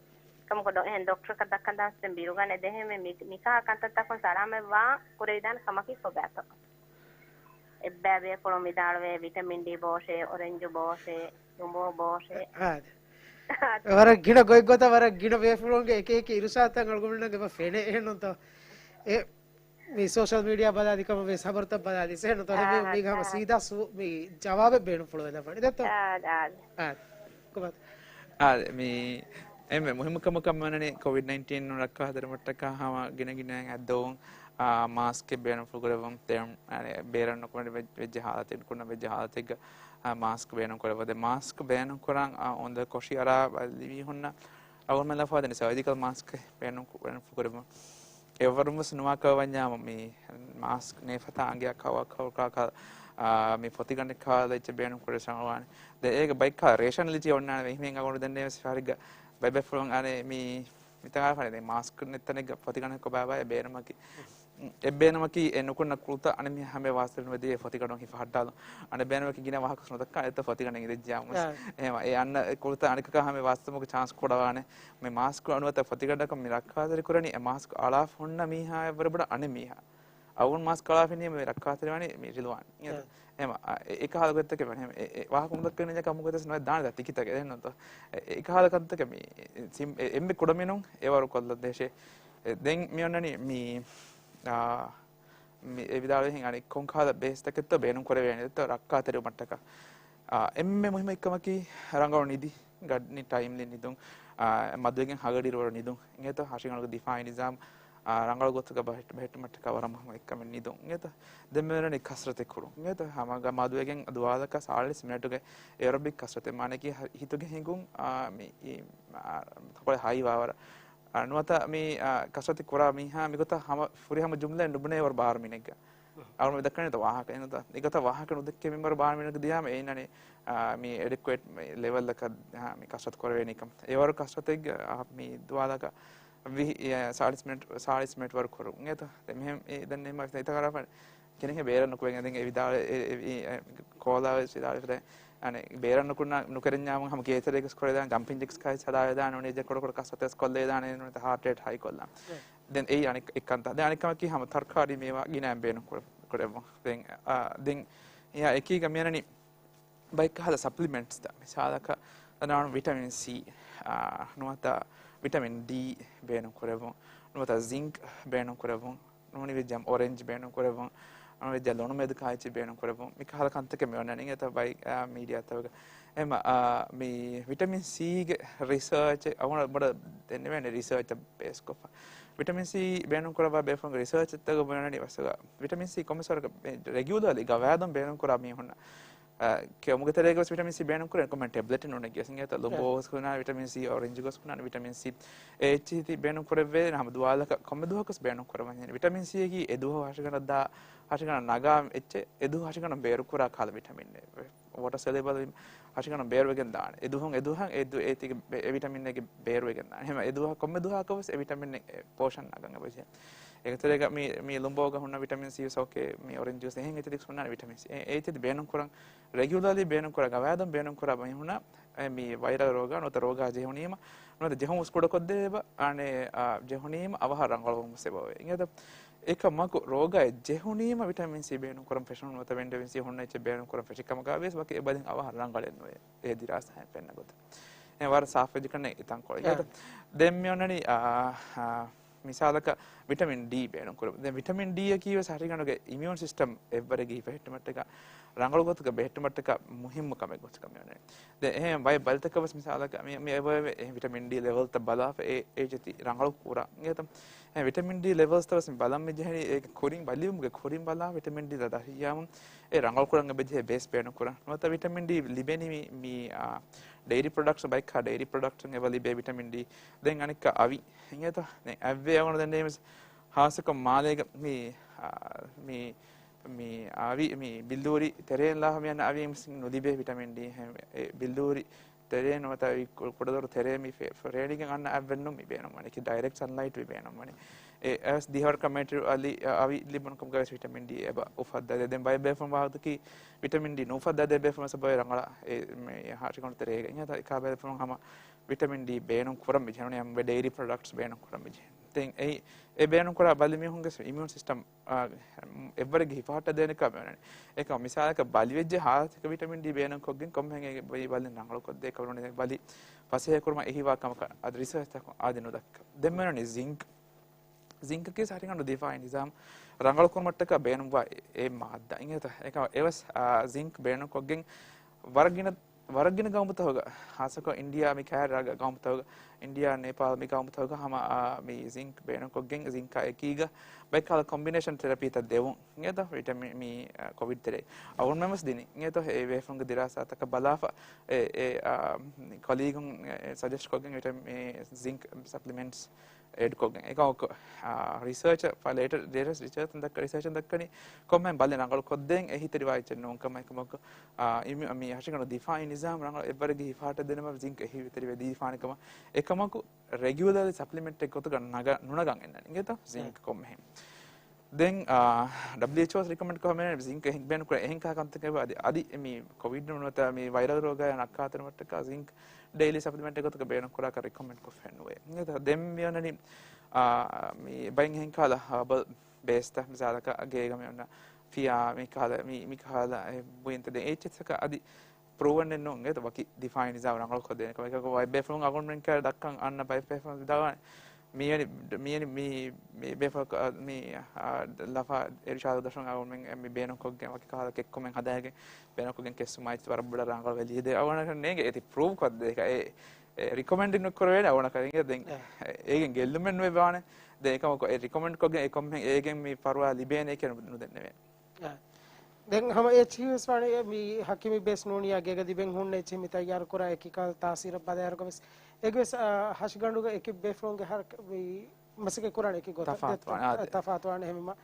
ކަމަކު ޑޮ-، އެހެން ޑޮކްޓަރަކަށް ދައްކަން ދާންސް ދެން ބިރުގަނެ ދެހެންވެ މި-، މިކަހަ ކަންތައްތަކުން ސަލާމަތްވާން ކުރެވިދާނެ ކަމަކީ ކޮބާތޯ؟ އެއްބައި ބޭފުޅުން ވިދާޅުވޭ ވިޓަމިން ޑީ ބޯށޭ، އޮރެންޖު ބޯށޭ، ލުނބޯ ބޯށޭ. އާދެ. ވަރަށް ގިނަ ގޮތްގޮތަށް ވަރަށް ގިނަ ބޭފުޅުންގެ އެކި އެކި އިރުޝާދުތައް އަޅުގަނޑުމެންނަށް އެބަ ފެނޭ އެހެންނޫންތޯ؟ އެ މި ސޯޝަލް މީޑިއާ ބަލާލި ކަމަށް ވެސް ހަބަރުތައް ބަލާލި ސެހެން ތޮ މި ހަމަ ސީދާ ސު-، މި ޖަވާބެއް ބޭނުންފުޅުވެލަފަނި ދެއްތޯ؟ އާ، ކޮބާތޯ؟ އާ، މި އެންމެ މުހިއްމު ކަމަކަށް މިވަނީ ކޮވިޑް ނައިންޓީން ރައްކާތެރިވުމަށްޓަކާ ހަމަ ގިނަ ގިނައިން އައްދަވުން، އާ، މާސްކެއް ބޭނުންފުޅު ކުރެއްވުން. ދެން، އަނެ، ބޭރަށް ނުކުމެ ވެ-، ވެއްޖެ ހާލަތެއް، ނުކުންނަ ވެއްޖެ ހާލަތެއްގަ، އާ، މާސްކް ބޭނުން ކުރެއްވުން. ދެން މާސްކް ބޭނުން ކުރަން، އާ، އުނދަ ކޮށި އަރާ ބަލިވީ ހުންނަ އަޅުގަނޑުމެން ލަފާދެނީ ސަރޖިކަލް މާސްކް ބޭނުން ކު-، ބޭނުންފުޅު ކުރެއްވުން. އެވަރުން ވެސް ނުވާކަށް ވަންޏާ މި މާސްކް ނޭފަތާ އަނގިއަށް ކަވާ ކަވާ ކާ، އާ، މި ފޮތިގަނޑެއް ކާލަ އެއްޗެއް ބޭނުން ކުރެވި ސަމަވާނެ. ދެ އޭގެ ބައެއްކާ ރޭޝަނަލިޓީ އޮންނާނެ ވެ އެހެން އަގުން ދެންނެވި ވެސް ފަހަރެއްގަ ބައެއް ބައެއް ފުޅުން އަނެއް މި މިތަނާ ފަނެ ދެން މާސްކް ނެތް ތަނެއްގަ ފޮތިގަނޑެއް ކޮބާ ބާ އެ ބޭނުމަކީ. އެ ބޭނުމަކީ އެ ނުކުންނަ ކުޅުތައް އަނެއް މީހާ ހަމަ ވާސިލުން ވެދިޔަ ފޮތިގަނޑުން ހިފަހައްޓާލުން. އަނެއް ބޭނުމަކީ ގިނަ ވާހަކަ ނުދައްކާ އެތަ ފޮތިގަނޑެއް އިނދެއްޖާމުސް. އެހެމަ އެ އަންނަ ކުޅުތައް އަނެކަކާ ހަމަ ވާސިލުމުގެ ޗާންސް ކުޑަވާނެ. މި މާސްކް އަނުވަތަ ފޮތިގަނޑަކަށް މި ރައްކާތެރި ކުރަނީ އެ މާސްކް އަޅާފަ ހުންނަ މީހާ އެއްވަރު ބޮޑަ އަނެއް މީހާ. އަވުން މާސްކް އަޅާފިނީ މި ރައްކާތެރިވާނީ މި ރިލުވާން. އެ، އެހެމަ އެ، އެކަހަލަ ގޮތްތަކެއް ވަނީ. އެ، އެ ވާހަކަ މުދައްކަން ނިޖަ ކަމުގޮތަސް ނުވެ ދާނެ ތިކިތަކެއް އެހެންނުތޯ. އެ، އެކަހަލަ ކަންތަކެއް މި ސިމް-، އެ، އެންމެ ކުޑަމިނުން އެވަރު ކޮށްލަން ދޭށޭ. އެ، ދެން މި އޮންނަނީ މި، އާ، މި އެ ވިދާޅުވިހެން އަނެއް ކޮންކަހަލަ ބޭސްތަކެއްތޯ ބޭނުން ކުރެވޭނެތޯ ރައްކާތެރިވުމަށްޓަކާ. އާ، އެންމެ މުހިއްމު އެއްކަމަކީ ރަނގަޅު ނިދި، ގަޑި ޓައިމްލީ ނިދުން، އާ، މަދުވެގެން ހަގަޑިއިރު ވަރު ނިދުން. އިނގޭތޯ ހަށިގަނޑުގެ ދިފާއީ ނިޒާމް، ރަނގަޅު ގޮތުގަ ބަހެއްޓުމަށްޓަކާ ވަރަށް މުހިންމު އެއްކަމެއް ނިދުން. އިނގޭތަ؟ ދެން މިއޮންނަނީ ކަސްރަތެއް ކުރުން. އިނގޭތަ؟ ހަމަ ގަ މަދުވެގެން ދުވާލަކަށް ސާޅީސް މިނެޓުގެ އެއަރޮބިކް ކަސްރަތެއް، މާނައަކީ ހި-، ހިތުގެ ހިނގުން، އާ، މި، އީ، އާ، ތަކޮޅެއް ހައިވާވަރަށް. އާ، ނުވަތަ މި، އާ، ކަސްރަތެއް ކުރާ މީހާ މިގޮތަށް ހަމަ، ފުރިހަމަ ޖުމްލައެއް ނުބުނޭ ވަރު ބާރަ މިނެޓްގަ. އަޅުގަނޑު މި ދައްކަނީ ވާހަކަ. އެގޮތަށް ވާހަކަ ނުދެއްކޭ މިންވަރު ބާރަ މިނެޓް ދިޔާމަ އެ އިންނަނީ، އާ، މި އެޑިކުއޭޓް ލެވެލްއަކަށް، އާ، މި ކަސްރަތު ކުރެވޭނީކަން. އެވަރު ކަސްރަތެއްގަ، އާ، މި ދުވާލަކަށް ވި-، އެ، ސާޅީސް މިނެޓް، ސާޅީސް މިނެޓް ވަރު ކުރުން. އެތަ؟ ދެ މިހެން އެ ދެން އެމަ އިތަކަރާފަ ކެނެހެ ބޭރަށް ނުކުވެން އެދެން އެ ވިދާޅު، އެ، އެ، އެ، އެ، ކޯލާ ވެސް ވިދާޅު ފެދެ. އަނެ، ބޭރަށް ނުކުންނަ، ނުކެރެންޏާމު ހަމަ ގޭތެރޭގަސް ކުރެދާނެ، ޖަމްޕިން ޖެކްސް ކާއި ހަދާވެދާނެ، ނޫނީ ޖެ ކޮޑު ކޮޑު ކަސްރަތެސް ކޮށްލެވިދާނެ، ނޫނީ ހާޓް ރޭޓް ހައި ކޮށްލާ. ދެން އެއީ އަނެއް އެއްކަންތައް. ދެން އަނެއްކަމަކީ ހަމަ ތަރްކާރީ މޭވާ ގިނައިން ބޭނުން ކުރެ-، ކުރެއްވުން. ދެން، އާ، ދެން އެއާ އެކީގަ މިއަންނަނީ ބައެއްކަހަލަ ސަޕްލިމެންޓްސްތައް. މިސާލަކަށް ދަންނަވަން ވިޓަމިން ސީ، އާ، ނުވަތަ ވިޓަމިން ޑީ ބޭނުން ކުރެއްވުން، ނުވަތަ ޒިންކް ބޭނުން ކުރެއްވުން، ނޫނީ ވެއްޖަ އޮރެންޖް ބޭނުން ކުރެއްވުން، ނޫނީ ވެއްޖަ ލޮނުމެދު ކާއެއްޗެއް ބޭނުން ކުރެއްވުން. މިކަހަލަ ކަންތަކެއް މި އޮންނަނީ އެތަ ބައި، އާ، މީޑިއާތަކުގަ. އެމަ، އާ، މި ވިޓަމިން ސީގެ ރިސާޗެއް އަވަނ ބޮޑަށް ދެންނެވޭނެ ރިސާޗްތައް ބޭސްކޮށްފަ. ވިޓަމިން ސީ ބޭނުން ކުރައްވާ ބޭފުޅުންގެ ރިސާޗްތަކުގަ ބުނަނީ ވަސްގަ ވިޓަމިން ސީ ކޮންމެސް ވަރަކަށް ރެގިއުލާލީ ގަވާއިދުން ބޭނުން ކުރާ މީހުންނަށް އަ، ކެއުމުގެ ތެރޭގަސް ވިޓަމިން ސީ ބޭނުން ކުރޭ، ކޮންމެ ޓެބްލެޓެއް ނޫނެއްގެސް އިނގޭތަ، ލުނބޯ ގޮސް ހުންނާނެ ވިޓަމިން ސީ، އޮރެންޖް ގޮސް ހުންނާނެ ވިޓަމިން ސީ، އެ އެޗް ސީ ބޭނުން ކުރެއްވޭ ހަމަ ދުވާލަކަށް ކޮންމެ ދުވަހަކުސް ބޭނުން ކުރަމަށް ހިން. ވިޓަމިން ސީ އަކީ އެ ދުވަހު ހަށިގަނޑަށް ދާ، ހަށިގަނޑަށް ނަގާ އެއްޗެއް، އެ ދުވަހު ހަށިގަނޑުން ބޭރު ކުރާ ކަހަލަ ވިޓަމިން. ވޮޓަރ ސޮލިއުބަލް ހަށިގަނޑުން ބޭރުވެގެން ދާނެ. އެ ދުވަހުން އެ ދުވަހަށް އެ ދު-، އޭތިގެ ބެ-، އެ ވިޓަމިން އޭގެ ބޭރުވެގެން ދާނެ. އެހެން އެ ދުވަހަށް ކޮންމެ ދުވަހަކަށް ވެސް އެ ވިޓަމިން އެ ޕޯޝަން ނަގަން އެބަޖެހޭ. އޭގެ ތެރޭގަ މި، މި ލުނބޯގަ ހުންނަ ވިޓަމިން ސީ ސޯކޭ، މި އޮރެންޖް ޖޫސް އެހެން އެތި ދިކްސް ހުންނާނެ ވިޓަމިން ސީ. އެ، އޭތި ބޭނުން ކުރަން، ރެގިއުލާލީ ބޭނުން ކުރާ، ގަވާއިދުން ބޭނުން ކުރާ މީހުންނަށް އެ މި ވައިރަލް ރޯގާ ނުވަތަ ރޯގާ ޖެހުނީމަ، ނުވަތަ ޖެހުން އުސްކުޑަކޮށްދެވޭ އަނެއް، އާ، ޖެހުނީމަ އަވަހަށް ރަނގަޅުވުން ސެބަވޭ. އިނގޭތަ؟ އެކަމަކު ރޯގާއެއް ޖެހުނީމަ ވިޓަމިން ސީ ބޭނުން ކުރަން ފެށުނު ނުވަތަ ވިޓަމިން ސީ ހުންނަ އެއްޗެއް ބޭނުން ކުރަން ފެށި ކަމަކާ ވިޔަސް ވަކި އެބަލިން އަވަހަށް ރަނގަޅެއް ނުވޭ. އެ ދިރާސާއިން ފެންނަ ގޮތަށް. އެ ވަރަށް ސާފު ވެއްޖެ ކަންނޭނގެ ތަންކޮޅެއް. އެ. އިނގޭތަ؟ ދެން މި އޮންނަނީ، އާ، އާ، މިސާލަކަށް ވިޓަމިން ޑީ ބޭނުން ކުރުން. ދެން ވިޓަމިން ޑީ އަކީ ވެސް ހަށިގަނޑުގެ އިމިއުން ސިސްޓަމް އެއްވަރެއްގެ ހިފެހެއްޓުމަށްޓަކާ، ރަނގަޅު ގޮތުގަ ބެހެއްޓުމަށްޓަކާ މުހިއްމު ކަމެއް ގޮތުގަ މި އޮންނަނީ. ދެން އެހެން ވައި ބަލިތަކަށް ވެސް މިސާލަކަށް މި، މި އެބަ އެ ވިޓަމިން ޑީ ލެވެލްތައް ބަލާފަ އެ، އޭ ޖެތި ރަނގަޅު ކުރާ. އިނގޭތަ؟ އެ ވިޓަމިން ޑީ ލެވެލްސްތައް ވެސް މި ބަލަން މި ޖެހެނީ އޭގެ ކުރިން ބަލިވުމުގެ ކުރިން ބަލާ ވިޓަމިން ޑީ ދަ ދަށިއްޔާމުން އެ ރަނގަޅު ކުރަން އެބަޖެހޭ ބޭސް ބޭނުން ކުރަން. ނުވަތަ ވިޓަމިން ޑީ ލިބެނީ މި، މި، އާ، ޑެއިރީ ޕްރޮޑަކްޓްސް، ބައެއްކާ ޑެއިރީ ޕްރޮޑަކްޓްސް އެބަ ލިބޭ ވިޓަމިން ޑީ. ދެން އަނެއްކާ އަވި. އިނގޭތަ؟ ދެން އަތްވެ އަވަނު ދެން ވެސް ހާއްސަކޮށް މާލޭގަ މި، އާ، މި، މި އަވި، މި ބިއްލޫރި ތެރޭން ލާފަ މި އަންނަ އަވި މިސް ނުލިބޭ ވިޓަމިން ޑީ. އެހެން އެ ބިއްލޫރި ތެރޭ ނުވަތަ އެ ކު-، ކުޑަދޮރު ތެރޭ މި ފެ-، ފެ-، ރޭޑިގެން އަންނަ އަތްވެއްނު މި ބޭނުންވަނީ. ކި ޑައިރެކްޓް ސަންލައިޓް މި ބޭނުންވަނީ. އެ އަވަސް ދިހަވަރަކަށް މެޓިރިއަލް އަވި ލިބުނު ކަމުގަ ވެސް ވިޓަމިން ޑީ އެބަ އުފައްދާ ދޭ. ދެން ބައެއް ބޭފުޅުން ވާހަކަ ދައްކީ ވިޓަމިން ޑީ ނުއުފައްދާ ދޭ ބޭފުޅުން ސަބަބަށް ރަނގަޅަށް އެ މި ހަށިގަނޑު ތެރޭގަ. އެހެންތަ އެކާ ބޭފުޅުން ހަމަ ވިޓަމިން ޑީ ބޭނުން ކުރަން މި ޖެހެނީ އެ ޑެއިރީ ޕްރޮޑަކްޓްސް ބޭނުން ކުރަން މި ޖެހެނީ. ދެން އެއީ އެ ބޭނުން ކުރާ ބަލި މީހުންގެ އިމިއުން ސިސްޓަމް، އާ، އެއްވަރެއްގެ ހިފަހައްޓަ ދޭނެ ކަމެއް ވަނީ. އެކަމަ މިސާލަކަށް ބަލިވެއްޖެ ހާލަތަކަށް ވިޓަމިން ޑީ ބޭނުން ކޮށްގެން ކޮންމެހެން އެ ބަލި ނަގަޅު ކޮށްދޭ ކަމެއް ވަނީ. ބަލި ފަސޭހަ ކުރުމަށް އެހީވާ ކަމަކަށް އަދި ރިސާޗްތަކުން އަދި ނުދައްކާ. ދެން މި ވަނީ ޒިންކް. ޒިންކަކީ ހަށިގަނޑު ދިފާއީ ނިޒާމް ރަނގަޅު ކުރުމަށްޓަކާ ބޭނުންވާ އެ، އެ މާއްދާ. އިނގޭތަ؟ އެކަމަ އެވެސް، އާ، ޒިންކް ބޭނުން ކޮށްގެން ވަރަށް ގިނަ، ވަރަށް ގިނަ ގައުމުތަކުގަ، ހާއްސަކޮށް އިންޑިއާ މި ކައިރި ރަށްގަ ގައުމުތަކުގަ، އިންޑިއާ، ނޭޕާލް މި ގައުމުތަކުގަ ހަމަ، އާ، މި ޒިންކް ބޭނުންކޮށްގެން ޒިންކާ އެކީގަ ބައެއްކަހަލަ ކޮމްބިނޭޝަން ތެރަޕީތައް ދެވުން. އިނގޭތަ؟ ވިޓަމިން މި، އާ، ކޮވިޑް ތެރޭ. އަޅުގަނޑުމެން ވެސް ދިނީ. އިނގޭތޯ؟ އެ ބޭފުޅުންގެ ދިރާސާތަކަށް ބަލާފަ، އެ، އެ، އާ، ކޮލީގުން، އެ، ސަޖެސްޓް ކޮށްގެން ވިޓަމިން މި ޒިންކް ސަޕްލިމެންޓްސް އެޑްކޮށްގެން. އެކަމަކު، އާ، ރިސާޗަށް، ފަ-، ލޭޓަ-، ލޭޓެސްޓް ރިސާޗުން ދައްކަ-، ރިސާޗުން ދައްކަނީ ކޮންމެހެން ބަލި ރަނގަޅު ކޮށްދޭން އެހީތެރިވާ އެއްޗެއް ނޫން ކަމަށް. އެކަމަކު، އާ، އިމި-، މި ހަށިގަނޑު ދިފާއީ ނިޒާމް ރަނގަޅު އެއްވަރެއްގެ ހިފަހައްޓަ ދޭނަމަ ޒިންކް އެހީތެރިވެ ދީފާނެ ކަމަށް. އެކަމަކު ރެގިއުލަރލީ ސަޕްލިމެންޓެއް ގޮތުގަ ނަގަ-، ނުނަގަން އެންނަނީ. އިނގޭތޯ؟ ޒިންކް ކޮންމެހެން. ދެން، އާ، ޑަބްލިއުއެޗްއޯ ރިކޮމެންޑް ކޮށް ހަމަ ޒިންކް އެހެން ބޭނުން ކުރާ އެހެން ކަހަލަ ކަންތަކެއް އަދި، އަދި މި ކޮވިޑް ނުވަތަ މި ވައިރަލް ރޯގާއާ ނައްކާތެރިވުމަށްޓަކާ ޒިންކް ޑެއިލީ ސަޕްލިމެންޓެއް ގޮތުގަ ބޭނުން ކުރާކަށް ރިކޮމެންޑް ކޮށްފައެއް ނުވޭ. ދެން މި އޮންނަނީ، އާ، މި ބައިން އެހެން ކަހަލަ ހާބަލް ބޭސްތައް މިސާލަކަށް ގޭގަ މި އޮންނަ ފިޔާ މި ކަހަލަ، މި، މި ކަހަލަ އެ ބުއިންތައް ދެން އެއްޗެއްސަކަށް އަދި ޕްރޫވަން އެއް ނޫން އެތަ ވަކި ދިފާއީ ނިޒާމް ރަނގަޅު ކޮށްދޭނެ ކަމަކަށް. ބައެއް ބޭފުޅުން އަޅުގަނޑުމެން ކައިރި ދައްކަން އަންނަ ބައެއް ބޭފުޅުން ވިދާޅުވާނެ. މިވެނި، މިވެނި މި، މި ބޭފުޅަކު، މި، އާ، ލަފާ އިރުޝާދު ދަށުން އަޅުގަނޑުމެން މި ބޭނުން ކޮށްގެން ވަކި ކަހަލަ ކެއްކުމެއް ހަދާގެން ބޭނުން ކޮށްގެން ކެއްސުމާ އެއްޗެއް ވަރަށް ބޮޑަށް ރަނގަޅު ވެލީ ދޭ. އަޅުގަނޑަކަށް ނޭނގެ އޭތި ޕްރޫވް ކޮށްދޭ އެ ރިކޮމެންޑް ނުކުރެވޭނެ އަވަނަ ކަރިނގެ ދެން އެ. އޭގެން ގެއްލުމެއް ނުވެވާނެ. ދެން އެކަމަކު އެ ރިކޮމެންޑް ކޮށްގެން އެކަމެއް އޭގެން މި ފަރުވާ ލިބޭނެ ކިޔަން ނުދެންނެވޭނެ. އެ. ދެން ހަމަ އެ އެއްޗިހި ވެސް ވާނެ މި ހަކީމީ ބޭސް ނޫނިއްޔާ ގޭގަ ލިބެން ހުންނަ އެއްޗިހި މި ތައްޔާރު ކުރާ އެކި ކަހަލަ ތާސީރަށް ބަލާއިރުގަ ވެސް އޭގެ ވެސް، އާ، ހަށިގަނޑުގަ އެކި ބޭފުޅުންގެ ހަރަކަ-، މި މަސައްކަތް ކުރާނެ އެކި ގޮތަށް ތަފާތުވާނެ. ދެ-، އާ، ދެ-، ތަފާތުވާނެ. އެހެންވީމަ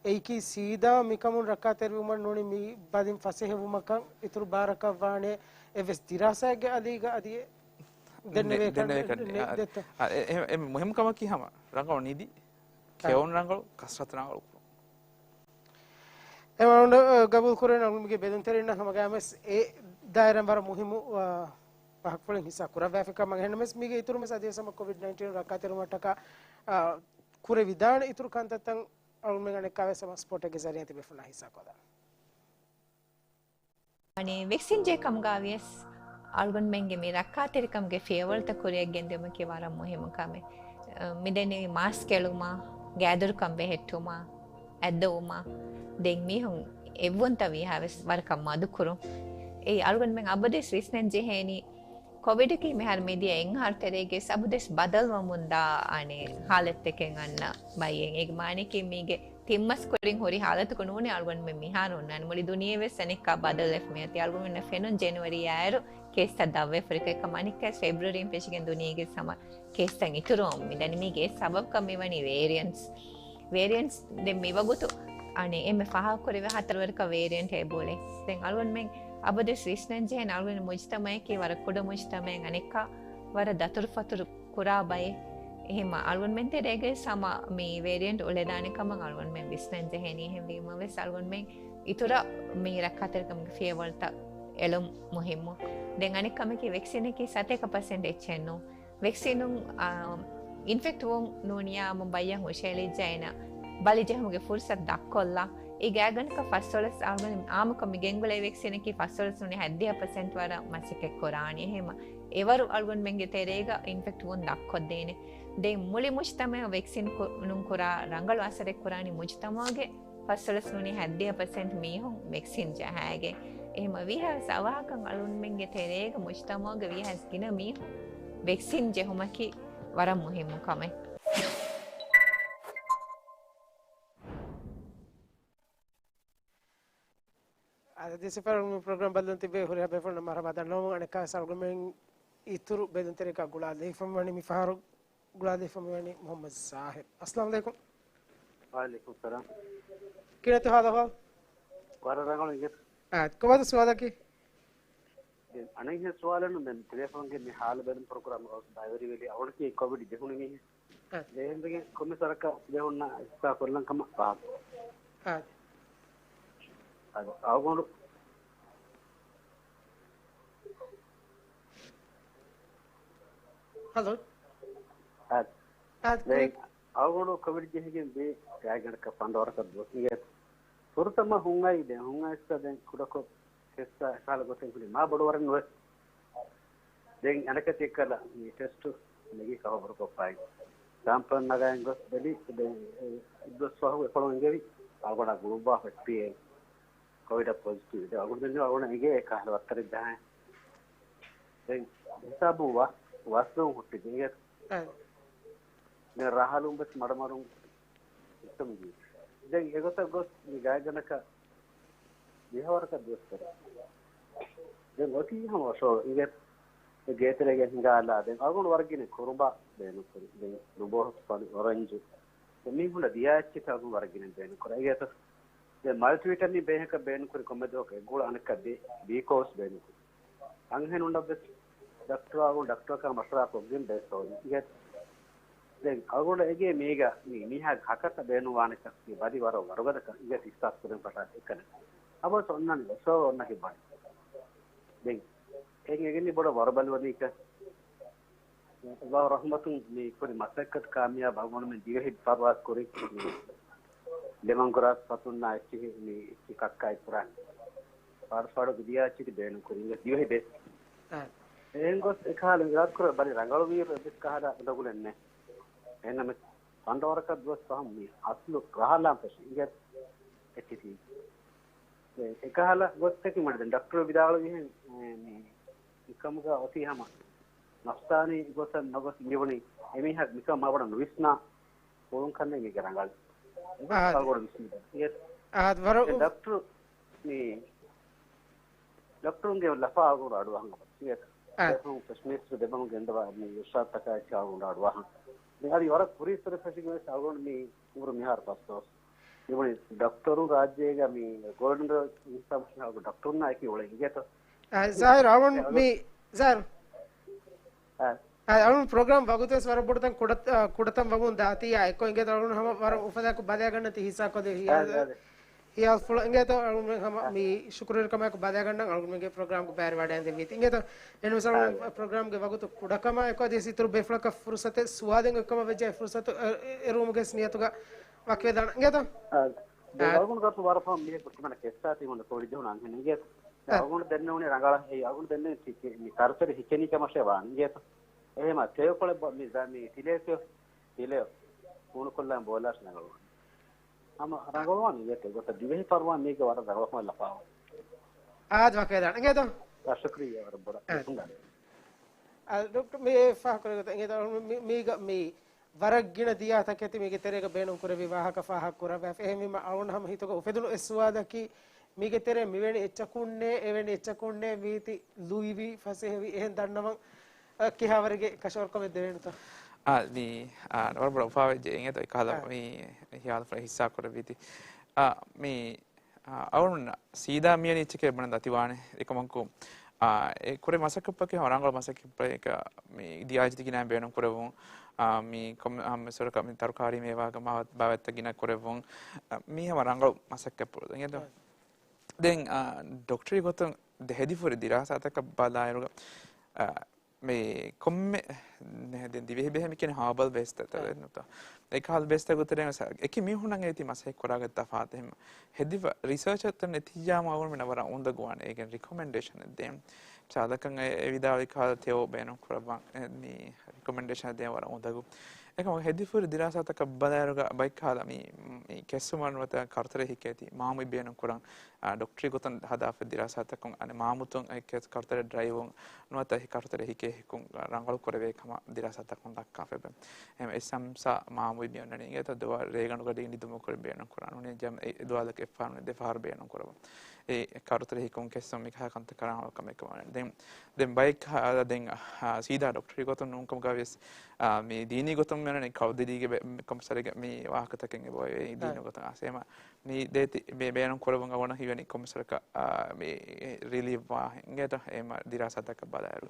އެއީކީ ސީދާ މިކަމުން ރައްކާތެރިވުމަށް ނޫނީ މި ބަލިން ފަސޭހަވުމަކަށް އިތުރު ބާރަކަށް ވާނެ އެއްވެސް ދިރާސާއެއްގެ އަލީގަ އަދި ދެންނެވޭ ދެންނެވޭ ކަން-، ކަން-، ނެ-، އާ، ދެއްތޯ؟ އާ، އެ-، އެ-، އެ-، މުހިންމު ކަމަކީ ހަމަ ރަނގަޅު ނިދި، އާ. ކެއުން ރަނގަޅު، ކަސްރަތު ރަނގަޅު ކުރުން. އެމައުންޓް، އަ، ގަބޫލު ކުރޭ ނަމަ މީގެ ބެލުންތެރިންނަށް ހަމަގައިމުވެސް އެ ދާއިރާއިން ވަރަށް މުހިއްމު، އަ، ފަހަކުފުޅެއް ހިއްސާ ކުރައްވާފިކަމަށް. އެހެންނަމަވެސް މީގެ އިތުރުންވެސް އަދިވެސް ހަމަ ކޮވިޑް ނައިންޓީން ރައްކާތެރިވުމަށްޓަކާ، އަ، ކުރެވިދާނެ އިތުރު ކަންތައްތައް އަޅުގަނޑުމެން އަނެއްކާވެސް ހަމަ ސްޕޯޓެއްގެ ޒަރީއާ ތިބޭފުޅުންނާ ހިއްސާކޮށްލާނެ. އަނެއް ވެކްސިން ޖެހޭ ކަމުގައިވިޔަސް އަޅުގަނޑުމެންގެ މި ރައްކާތެރިކަމުގެ ފިޔަވަޅުތައް ކުރިއަށް ގެންދިއުމަކީ ވަރަށް މުހިއްމު ކަމެއް. މިދެންނެވި މާސްކް އެޅުމާ، ގާތްދުރުކަން ބެހެއްޓުމާ، އަތްދޮވުމާ، ދެން މީހުން އެއްވުންތައް ވީހާ ވެސް ވަރަކަށް މަދުކުރުން. އެއީ އަޅުގަނޑުމެން އަބަދުވެސް ވިސްނަން ޖެހޭނީ، ކޮވިޑަކީ މިހާރު މިދިޔަ އެއްއަހަރު ތެރޭގައި އަބަދުވެސް ބަދަލުވަމުންދާ އަނެއް ހާލަތްތަކެއް އަންނަ ބައްޔެއް. އޭގެ މާނައަކީ މީގެ ތިން މަސް ކުރިން ހުރި ހާލަތަކު ނޫނީ އަޅުގަނޑުމެން މިހާރު އޮންނާނީ. މުޅި ދުނިޔެ ވެސް އަނެއްކާ ބަދަލުވެފަ މިއޮތީ. އަޅުގަނޑުމެންނަށް ފެނުން ޖެނުއަރީ އައިރު ކޭސްތައް ދަށްވެފަ ރިކޮއެކަމަ. އަނެއްކާވެސް ފެބްރުއަރީން ފެށިގެން ދުނިޔޭގެ ހަމަ ކޭސްތައް އިތުރުވަމުން މިދަނީ. މީގެ ސަބަބަކަށް މިވަނީ ވޭރިއަންޓްސް. ވޭރިއަންޓްސް ދެން މިވަގުތު އަނެއް އެންމެ ފާހަގަކުރެވޭ ހަތަރުވަރަކަށް ވޭރިއަންޓް އެބަ އުޅޭ. ދެން އަޅުގަނޑުމެން އަބަދުވެސް ވިސްނަން ޖެހޭނެ އަޅުގަނޑު މުޖުތަމައަކީ ވަރަށް ކުޑަ މުޖުތަމައެއް. އަނެއްކާ ވަރަށް ދަތުރުފަތުރު ކުރާ ބައެއް. އެހެންވީމަ އަޅުގަނޑުމެން ތެރޭގައި ހަމަ މި ވޭރިއަންޓް އުޅެދާނެ ކަމަށް އަޅުގަނޑުމެން ވިސްނަން ޖެހޭނީ. އެހެންވީމަ ވެސް އަޅުގަނޑުމެން އިތުރަށް މި ރައްކާތެރިކަމުގެ ފިޔަވަޅުތައް އެޅުން މުހިއްމު. ދެން އަނެއް ކަމަކީ ވެކްސިނަކީ ސަތޭކަ ޕަސެންޓް އެއްޗެއް ނޫން. ވެކްސިނުން، އާ، އިންފެކްޓް ވުން ނޫނިއްޔާ އަމު ބައްޔަށް ހުށައެޅިއްޖެ އޭނަ ބަލި ޖެހުމުގެ ފުރުސަތު ދަށްކޮށްލާ. އެ ގާތްގަނޑަކަށް ފަސްދޮޅަސް އަޅުގަނޑު އާއްމުކޮށް މި ގެންގުޅޭ ވެކްސިނަކީ ފަސްދޮޅަސް ނޫނީ ހަތްދިހަ ޕަސެންޓް ވަރަށް މަސައްކަތް ކުރާނީ. އެހެންވީމަ އެވަރު އަޅުގަނޑުމެންގެ ތެރޭގަ އިންފެކްޓް ވުން ދަށްކޮށްދޭނެ. ދެން މުޅި މުޖުތަމައަށް ވެކްސިން ކު-، ނުން ކުރާ ރަނގަޅު އަސަރެއް ކުރާނީ މުޖުތަމައުގެ ފަސްދޮޅަސް ނޫނީ ހަތްދިހަ ޕަސެންޓް މީހުން ވެކްސިން ޖަހާގެން. އެހެންވީމަ ވީހާވެސް އަވަހަކަށް އަޅުގަނޑުމެންގެ ތެރޭގަ މުޖުތަމައުގެ ވީހާވެސް ގިނަ މީހުން ވެކްސިން ޖެހުމަކީ ވަރަށް މުހިއްމު ކަމެއް. އަދި ސިފަރު މި ޕްރޮގްރާމް ބައްލަވަން ތިބޭ ހުރިހާ ބޭފުޅުންނަށް މަރުޙަބާ ދަންނަވަމުން. އަނެއްކާވެސް އަޅުގަނޑުމެން އިތުރު ބެލުންތެރިއަކާ ގުޅާލައިފަ މިވަނީ މިފަހަރު ގުޅާލައިފަ މިވަނީ މުޙައްމަދު ޒާހިރު. އައްސަލާމު ޢަލައިކުމް. ވަޢަލައިކުމް ސަލާމް. ކިހިނެއްތޯ ހާލު އަހްވާލު؟ ވަރަށް ރަނގަޅު އިނގޭތަ؟ އާ، ކޮބާތޯ ސުވާލަކީ؟ ދެން އަނެއްހެން ސުވާލެއް ނޫން. ދެން ތިބޭފުޅުންގެ މި ހާލު ބެލުން ޕްރޮގްރާމް އަވަސް ބައިވެރިވެލި އަވަނަކީ ކޮވިޑް ޖެހުނު މީހެއް. އާ. ދެން އެހެންވެގެން ކޮންމެސް ވަރަކަށް ޖެހުންނަ ހިއްސާ ކޮށްލަން ކަމަށް ވާހަކަ. އާ. އަދި އަޅުގަނޑު ހަލޯ. އާ. އާ، ދެން ކޮވިޑް. އަޅުގަނޑު ކޮވިޑް ޖެހިގެން ދިޔަ ގާތްގަނޑަކަށް ފަންޑަވަރަކަށް ދުވަސް އިނގޭތަ. ފުރަތަމަ ހުން އައި ދެން ހުން އައިސް ދެން ކުޑަކޮށް ހިއްސާ އެކަހަލަ ގޮތެއް ހުރި މާ ބޮޑު ވަރެއް ނުވޭ. ދެން އަނެކަތި އެއްކަލަ މި ޓެސްޓު ނެގި ކަވަރުކޮށްފައި ސާމްޕަލް ނަގައިގެން ގޮސް ބެލި، ދެން އެއްދުވަސް ފަހު އެކޮޅު އިނގެވި އަޅުގަނޑާ ގުޅުއްވާފަ އެސްޕީއޭ ކޮވިޑަށް ޕޮޒިޓިވް. ދެން އަޅުގަނޑު ދެން އަޅުގަނޑަށް އެނގޭ އެކަހަލަ ވައްތަރެއް ޖަހަން. ދެން ހިސާބުން ވަ-، ވަސްދުން ހުއްޓި ދިނގެ. އަ. ދެން ރަހަލުން ވެސް މަޑުމަޑުން ހިއްސަމުން ދިޔަ. ދެން އެގޮތަށް ގޮސް މި ގާތްގަނޑަކަށް ދިހަވަރަކަށް ދުވަސްވަރެއް. ދެން އޮތީ ހަމަ އޮށޯ އިނގޭ. އެ ގޭތެރޭގަ ހިނގާލާ ދެން އަޅުގަނޑު ވަރަށް ގިނަ ކުރުނބާ ބޭނުންކުރި. ދެން ރުބޯހުސް ފަނި އޮރެންޖު. ދެން މީހުންނަށް ދިޔަ އެއްޗިތައް އަޅުގަނޑު ވަރަށް ގިނަ ބޭނުންކުރާ. އިނގޭތަ؟ ދެން މަލްޓިވިޓަމިން ބޭހަކަށް ބޭނުންކުރި ކޮންމެ ދުވަހަކަށް އެއްގުޅަ އަނެއްކާ ބީ-، ބީކޯސް ބޭނުންކުރި. އަންހެނުންނަށްވެސް ޑޮކްޓަރާ އަޅުގަނޑު ޑޮކްޓަރަކާ މަޝްވަރާކޮށްގެން ބޭސް ހޯދި. އިނގޭތަ؟ ދެން އަޅުގަނޑަށް އެނގޭ މީގަ މީ މީހާގެ ހަކަތަ ބޭނުންވާނެކަން މި ބަލި ވަރަށް ވަރުގަދަކަން އިނގޭތަ އިހްސާސް ކުރެވެން ފަށާ އެކަނި. އަބަސް އޮންނަނީ އޮށޯ އޮންނަ ހިބަނި. ދެން އެނގެނީ ބޮޑަށް ވަރުބަލިވަނީކަން. ﷲ ރަޙްމަތުން މި ކުރި މަސައްކަތު ކާމިޔާބު އަޅުގަނޑުމެން ދިވެހި ފަރުވާ ކުރި ލެމަން ގްރާސް ފަތުންނާ އެއްޗިހި މި އެއްޗި ކައްކާއި ކުރާން ފާޑު ފާޑު ވިދިޔާ އެއްޗިތި ބޭނުން ކުރި ދިވެހި ބޭ. އާ. އެހެން ގޮސް އެކަހަލަ އިރާދަކުރ ބަލި ރަނގަޅުވީރު އެއްވެސް ކަހަލަ އުނދަގުލެއް ނެތް. އެހެންނަމަ ފަންޑަވަރަކަށް ދުވަސް ފަހުން މި އަސްލު ރަހަލާން ފެށި އިނގޭ އެއްޗިތި. އެ-، އެކަހަލަ ގޮތްތަކެއް މަޑި ދެން ޑޮކްޓަރު ވިދާޅުވިހެން، އެ، މި މިކަމުގަ އޮތީ ހަމަ ނަފްސާނީ ގޮތަށް ނޮގޮސް އިނގިބުނީ އެމީހާ މިކަން މާބޮޑަށް ނުވިސްނާ ފުޅުން ކަންނޭނގެ ރަނގަޅު. އާ. އަޅުގަނޑު ވިސްނި އާ، ވަރު އެ ޑޮކްޓަރު މި ޑޮކްޓަރުންގެ ލަފާ އަޅުގަނޑު އަޑުއަހަން އަބަދު. އާ. ފެސް މީސް ދެބަމުގެ އެނދަވާ މި އިރުޝާދުތަކާ އެއްޗެއް އަޅުގަނޑު އަޑުއަހަން. މި ހަރި ވަރަށް ކުރީ ސުރެ ފެށިގެން ވެސް އަޅުގަނޑު މި އުމުރު މިހާރު ފަސްދޮވަސް. މިބުނި ޑޮކްޓަރުން ރާއްޖޭގަ މި ގޯލްޑް މެޑަލް އިންސާން އަޅުގަނޑު ޑޮކްޓަރުންނާ އެކީ އުޅެ އިނގޭތޯ. އާ، ޒާހިރު އަޅުގަނޑު މި، ޒާހިރު. އާ. އާ، އަޅުން ޕްރޮގްރާމް ވަގުތުވެސް ވަރަށް ބޮޑުތަން ކުޑަ-، އާ، ކުޑަތަން ވަމުން ދާތީ، އާ، އެއްކޮށް އިނގޭތޯ އަޅުން ހަމަ ވަރަށް އުފަލާކު ބަލާގަންނަތީ ހިއްސާކޮށްދޭ ހިޔާލު. އާ، އާ. ހިޔާލުފުޅަށް އިނގޭތޯ އަޅުން ހަމަ މި ޝުކުރުވެރިކަމާއެކު ބަލާގަންނަން އަޅުގަނޑުމެންގެ ޕްރޮގްރާމްގެ ބައިވެރިވަޑައިގެންދެވީތީ. އިނގޭތޯ އެންމެ ސަރު ޕްރޮގްރާމްގެ ވަގުތު ކުޑަކަމާ އެކު އަދި އިތުރު ބޭފުޅަކަށް ފުރުސަތެއް ސުވާލެއް އޮތްކަމަށް ވެއްޖެ އެ ފުރުސަތު އެ-، އެ-، އެރުވުމުގެ ނިޔަތުގަ ވަކިވެދާނަން. އިނގޭތޯ؟ އާ. ދެން އާ. އަޅުގަނޑު ގަސް ވަރަށް ފަހުން މީހަކު ކުރިމަނަ ކެއްސާތީ ހުންނަ ކޯޑި ޖެހުނު އަންހެން އިނގޭތޯ. އާ. އަޅުގަނޑު ދެންނެވުނީ ރަނގަޅަށް ހެއްޔޭ އަޅުގަނޑު ދެންނެވި މި ކަރުތެރި ހިކެނިކަމަށޭ ވާން އިނގޭތޯ. އެހެމަ ތެޔޮކޮޅެއް ބަ-، މި ދާ މި ތިލޭ ތެޔޮ، ތިލޭ ހޫނުކޮށްލާން ބޯލާށި ރަނގަޅުވާން. ހަމަ ރަނގަޅުވާން އިނގޭތޯ ގޮތަށް ދިވެހި ފަރުވާ މީގެ ވަރަށް ރަނގަޅުކަމަށް ލަފާވާން. އާދެ ވަކިވެދާނެ އިނގޭތޯ. އާ، ޝުކުރިއްޔާ ވަރަށް ބޮޑަށް. އާ. އާ، ޑޮކްޓަރ މި ފާހަގަކުރެއްވި ގޮތަށް އިނގޭތޯ މި-، މީގަ މި ވަރަށް ގިނަ ދިޔާ ތަކެތި މީގެ ތެރޭގަ ބޭނުން ކުރެއްވި ވާހަކަ ފާހަގަ ކުރައްވާފަ. އެހެންވީމަ އަޅުގަނޑު ހަމަ ހިތުގަ އުފެދުނު އެއް ސުވާލަކީ، މީގެ ތެރޭ މިވެނި އެއްޗަކުންނޭ، އެވެނި އެއްޗަކުންނޭ މީތި ލުއިވި، ފަސޭހަވި އެހެން ދަންނަވަން، އަ، ކިހާވަރެއްގެ ކަށަވަރުކަމެއް ދެވޭނެތޯ؟ އާ، މީ، އާ، ވަރަށް ބޮޑަށް އުފާވެއްޖެ އިނގޭތޯ އެކަހަލަ އާ. މީ ހިޔާލުފުޅެއް ހިއްސާ ކުރެއްވީތީ. އާ، މީ، އާ، އަޅުން ސީދާ މިވެނި އެއްޗެކޭ ބުނަން ދަތިވާނެ. އެކަމަކު، އާ، އެ ކުރެ މަސައްކަތް ރަނގަޅު މަސައްކަތް މި ދިޔާ އިޖްތިގިނާ ބޭނުން ކުރެވުން، އާ، މި ކޮން-، އާ، މި ސޮރަކަ-، މި ތަރުކާރީ މޭވާގެ މާ-، ބާވަތްތައް ގިނަ ކުރެވުން، އާ، މީ ހަމަ ރަނގަޅު މަސައްކަތްޕުޅު. އިނގޭތޯ؟ ދެން، އާ، ޑޮކްޓަރީ ގޮތުން ދެ ހެދިފުރި ދިރާސާތަކަށް ބަލާއިރުގަ، އާ، މި ކޮންމެ ދެން ދިވެހި ބެހޭ މި ކިޔަނީ ހާބަލް ބޭސްތައް އެކަހަލަ ބޭސްތައް ގޮތުގަ އެތި މީހުންނަށް އެތި މަސައްކަތް ކުރާގަ ތަފާތު އެހެން ހެދިފަ ރިސާޗަށް ނެތިޖާ މަގުން މިނަ ވަރަށް އުނދަގޫވާނެ އޭގެން ރިކޮމެންޑޭޝަނެއް ދޭން. ސާދަކަން އެ ވިދާޅުވި ކަހަލަ ތެޔޮ ބޭނުން ކުރައްވާން މި ރިކޮމެންޑޭޝަނެއް ދޭން ވަރަށް އުނދަގޫ. އެކަމަކު ހެދިފުރި ދިރާސާތަކަށް ބަލާއިރުގަ ބައެއް ކަހަލަ މި، މި ކެއްސުމަށް ނުވަތަ ކަރުތެރޭ ހިކޭތީ މާމުއި ބޭނުން ކުރަން، އާ، ޑޮކްޓަރީ ގޮތުން ހަދާފަ ދިރާސާތަކުން އަނެއް މާމުތުން އެ ކެ-، ކަރުތެރޭ ޑްރައިވުން ނުވަތަ އެ ކަރުތެރޭ ހިކޭ ހިކުން ރަނގަޅު ކުރެވޭ ކަމަށް ދިރާސާތަކުން ދައްކާފައި. އެހެން އެއް ސަމްސާ މާމުއި މި އޮންނަނީ އިނގޭތޯ ދުވަ ރޭގަނޑުގަޑީ ނިދުމުގަ ކުރިން ބޭނުން ކުރާން އުނި ޖަމް އެ ދުވާލަކަށް އެއްފަހަރު ދެފަހަރު ބޭނުން ކުރަމުން. އެ ކަރުތެރޭ ހިކުން ކެއްސުން މިކަހަލަ ކަންތައް ކަރާން ކަމެއް ކަމަށް ވަނީ. ދެން، ދެން ބައެއް ކަހަލަ ދެން، އާ، ސީދާ ޑޮކްޓަރީ ގޮތުން ނޫން ކަމުގަ ވިޔަސް، އާ، މި ދީނީ ގޮތުން މި އޮންނަނީ ކައުދިލީގެ ބެ-، ކޮންމެސަރެއްގެ މި ވާހަކަތަކެއް އެބައޮތް ދީނީ ގޮތުން އާސޭމަ. މި ދޭތި ބޭ-، ބޭނުން ކުރެވުން އަވަނަ ހީވަނީ ކޮންމެސަރަކަށް، އާ، މި ރިލީފް ވާ އިނގޭތަ އެމަ ދިރާސާތަކަށް ބަލާއިރު.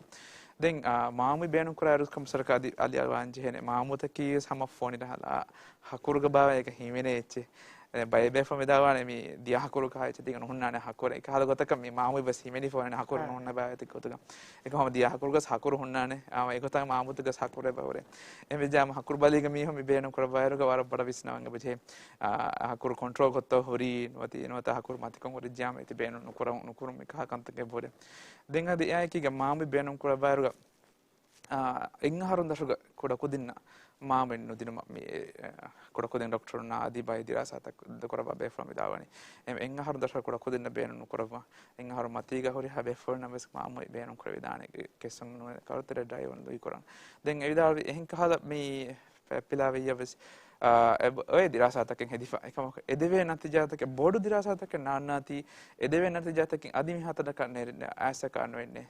ދެން، އާ، މާމު ބޭނުން ކުރާއިރު ކޮންމެސަރަކަށް އަދި އަލިއަޅުވާން ޖެހޭނެ މާމުތަކީ ވެސް ހަމަ ފޯނި ރަހަލާ ހަކުރުގަ ބާވައިގެ ހިމެނޭ އެއްޗެއް. އެ، ބައެއް ބޭފުޅުން ވިދާޅުވާނެ މި ދިޔަ ހަކުރު ކާ އެއްޗެއް ދިގަ ނުހުންނާނެ ހަކުރެއް. އެކަހަލަ ގޮތަކަށް މި މާމު ވެސް ހިމެނިފަ ވަނީ ހަކުރު އާ. ނުހުންނަ ބާވަތެއް ގޮތުގަ. އެކަމަ ހަމަ ދިޔަ ހަކުރުގަސް ހަކުރު ހުންނާނެ. އާ، އެގޮތަށް މާމުތަކުގަސް ހަކުރެއް ބަހުރޭ. އެހެންވެއްޖާމަ ހަކުރު ބަލީގެ މީހުން މި ބޭނުން ކުރައްވާއިރުގަ ވަރަށް ބޮޑަށް ވިސްނަވަން އެބަޖެހޭ. އާ، ހަކުރު ކޮންޓްރޯލް ކޮށްތޯ ހުރީ ނުވަތަ، ނުވަތަ ހަކުރު މަތިކޮށް ހުރިއްޖާމަ އެތި ބޭނުން ނުކުރަ-، ނުކުރުން މި ކަހަލަ ކަންތަކެއް ބުރޭ. ދެން އަދި އެއާއެކީގަ މާމު ބޭނުން ކުރައްވާއިރުގަ، އާ، އެއް އަހަރުން ދަށުގަ ކުޑަކުދިންނަށް މާމު ނުދިނުމަށް މި، އެ، ކުޑަކުދިން ޑޮކްޓަރުންނާ އަދި ބައެއް ދިރާސާތައް ދަ-، ކުރައްވާ ބޭފުޅުން ވިދާޅުވަނީ. އެ، އެއް އަހަރުން ދަށުގަ ކުޑަކުދިންނަށް ބޭނުން ނުކުރައްވާ. އެއް އަހަރު މަތީގަ ހުރިހާ ބޭފުޅުންނަށް ވެސް މާމު ބޭނުން ކުރެވިދާނެ ކެއްސުން ނުވެ ކަރުތެރޭ ޑްރައިވުން ލުއިކުރަން. ދެން އެ ވިދާޅުވި އެހެން ކަހަލަ މި ފެ-، ފިލާވެއްޔަށް ވެސް، އާ، އެ-، އޮތް ދިރާސާތަކެއް ހެދިފަ. އެކަމަކު އެދެވޭ ނަތީޖާތަކެއް ބޮޑު ދިރާސާތަކެއް ނާންނާތީ، އެދެވޭ ނަތީޖާތަކެއް އަދި މިހާތަނަކަށް ނެރެ-، އައިސްއަކާ ނުވެންނޭ.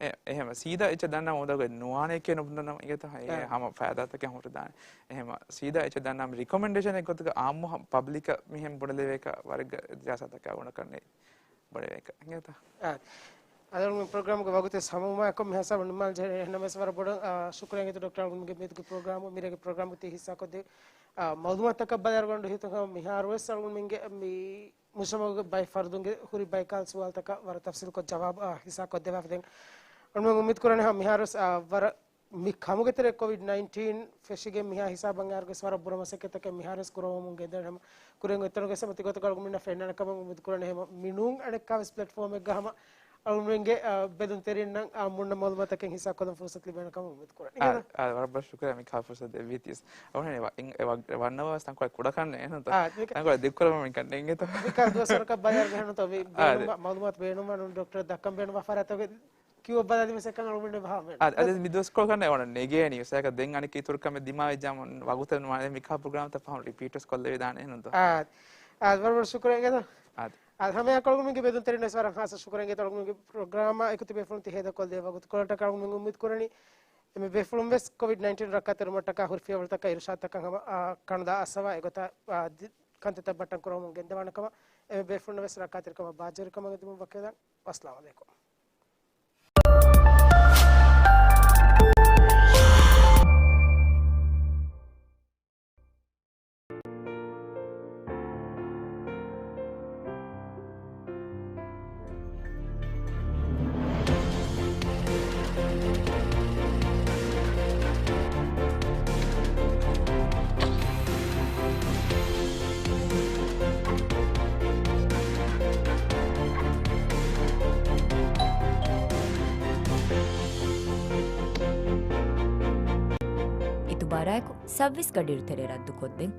އެ-، އެހެން ސީދާ އެއްޗެއް ދަންނަ އުނދަގު ނުވާނެކޭ ނުބުނަން އިނގޭތަ؟ އެ އާ. ހަމަ ފައިދާތަކެއް ހުރިދާނެ. އެހެން ސީދާ އެއްޗެއް ދަންނަ ރިކޮމެންޑޭޝަނެއް ގޮތުގަ އާއްމު ހަ-، ޕަބްލިކަށް މިހެން ބުނެލެވޭކަށް ވަރަށް ދިރާސާތަކާ އުނަކަންނޭ. ބޮޑެވޭކަށް އިނގޭތަ؟ އާ. އަދި އަޅުގަނޑު ޕްރޮގްރާމްގެ ވަގުތެއް ހަމަވުމާއެކު މިހާ ހިސާބަށް ނިންމާލަން ޖެހޭ. އެހެންނަމަވެސް ވަރަށް ބޮޑަށް، އާ، ޝުކުރިއްޔާ އިނގޭތޯ ޑޮކްޓަރ އަޅުގަނޑުމެންގެ މިއަދުގެ ޕްރޮގްރާމު މިރޭގެ ޕްރޮގްރާމްގެ ތި ހިއްސާކޮށްދޭ، އާ، މައުލޫމާތުތަކަށް ބަލާއިރުގަ ހިތުން ހަމަ މިހާރުވެސް އަޅުގަނޑުމެންގެ މި މުޖްތަމަޢުގެ ބައެއް ފަރުދުންގެ ހުރި ބައިކަހަލަ ސުވާލުތަކަށް ވަރަށް ތަފްސީލުކޮށް ޖަވާބު، އާ، ހިއްސާކޮށްދެވާފަ. ދެން އަޅުގަނޑުމެން އުއްމީދު ކުރަނީ ހަމަ މިހާރުވެސް، އާ، ވަރަށް މި ކަމުގެ ތެރޭ ކޮވިޑް ނައިންޓީން ފެށިގެން މިހާ ހިސާބަށް އައިރުގަސް ވަރަށް ބުރަ މަސައްކަތްތަކެއް މިހާރުވެސް ކުރައްވަމުން ގެންދަނީ. ހަމަ ކުރިން އެތަނުގަސް ހަމަ ތިގޮތަކަށް އަޅުގަނޑުމެންނަށް ފެންނާނެ ކަމަށް އުއްމީދު ކުރަނީ. ހަމަ މިނޫން އަނެއްކާ ވެސް ޕްލެޓްފޯމެއްގަ ހަމަ އަޅުގަނޑުމެންގެ، އާ، ބެލުންތެރިންނަށް، އާ، މުންނަ މައުލޫމާތަކެއް ހިއްސާކޮށްލަން ފުރުސަތު ލިބޭނެ ކަމަށް އުއްމީދު ކުރަނީ. އާ، އާ، ވަރަށް ބޮޑަށް ޝުކުރިއްޔާ މި ކަހަލަ ފުރުސަތު ދެއްވީތީވެސް. އަޅުގަނޑު ވަ-، އިން-، އެ ވަ-، ވަންނަވާވެސް ތަންކޮޅެއް ކުޑަކަން ނޭނުންތޯ؟ އާ، މިކަ- ތަންކޮޅެއް ދިގުކުރަމުން މިކަން ނޭނގޭތޯ؟ މިކަހަލަ ދުވަސްވަރަކަށް ބަލާއިރުގަ ހެނުންތޯ މި އާ، ބޭނުން ދެ- މަ-، މައުލޫމާތު ބޭނުންވާ ނޫން ޑޮކްޓަރަށް ދައްކަން ބޭނުންވާ ފަރާތެއް ކިއުއަށް ބަލާލި މަސައްކަތް އަޅުގަނޑު ބަހާ މެ. އާ، އަދި މި ދުވަސްކޮޅަކަށް ނޭނގޭނީ ސައިކަ ދެން އަނެއް އިތުރު ކަމެއް ދިމާވެއްޖާމު ވަގުތެއް ނުވާނެ މިކާ ޕްރޮގްރާމްތައް ފަހުން ރިޕީޓްވެސް ކޮށްލެވިދާނެ ނުންތޯ؟ އާ، އާ، ވަރަށް ވަރަށް ޝުކުރެއް އެނގޭތޯ. އާދެ. އާ، ހަމައެއާ އަޅުގަނޑުމެންގެ ބެލުންތެރިން ވެސް ވަރަށް ހާއްސަ ޝުކުރެއް އެނގޭތޯ އަޅުގަނޑުމެންގެ ޕްރޮގްރާމާ އެކު ތިބޭފުޅުން ތި ހޭދަކޮށްލެވޭ ވަގުތުކޮޅަށްޓަކާ އަޅުގަނޑުމެން އުއްމީދު ކުރަނީ. އެމެ ބޭފުޅުން ވެސް ކޮވިޑް ނައިންޓީން ރައްކާތެރިވުމަށްޓަކާ ހުރިފިޔަވަޅުތަކާ އިރުޝާދުތަކަށް ހަމަ، އާ، ކަނުދާ އައްސަވާ އެގޮތަށް، އާ، ދި-، ކަންތައްތައް ބައްޓަން ކުރަމުން ގެންދަވާނެ ކަމަށް އެމެ ބޭފުޅުން ވެސް ރައްކާތެރިކަމަށް ބާއްޖަވެރިކަމަށް އެދުމަށް ވަކިވެދާނެ. ވައްސަލާމް އަލައިކުމް. އިތުބާރާއެކު ސައުވީސް ގަޑިއިރު ތެރޭ ރައްދުކޮށްދޭން.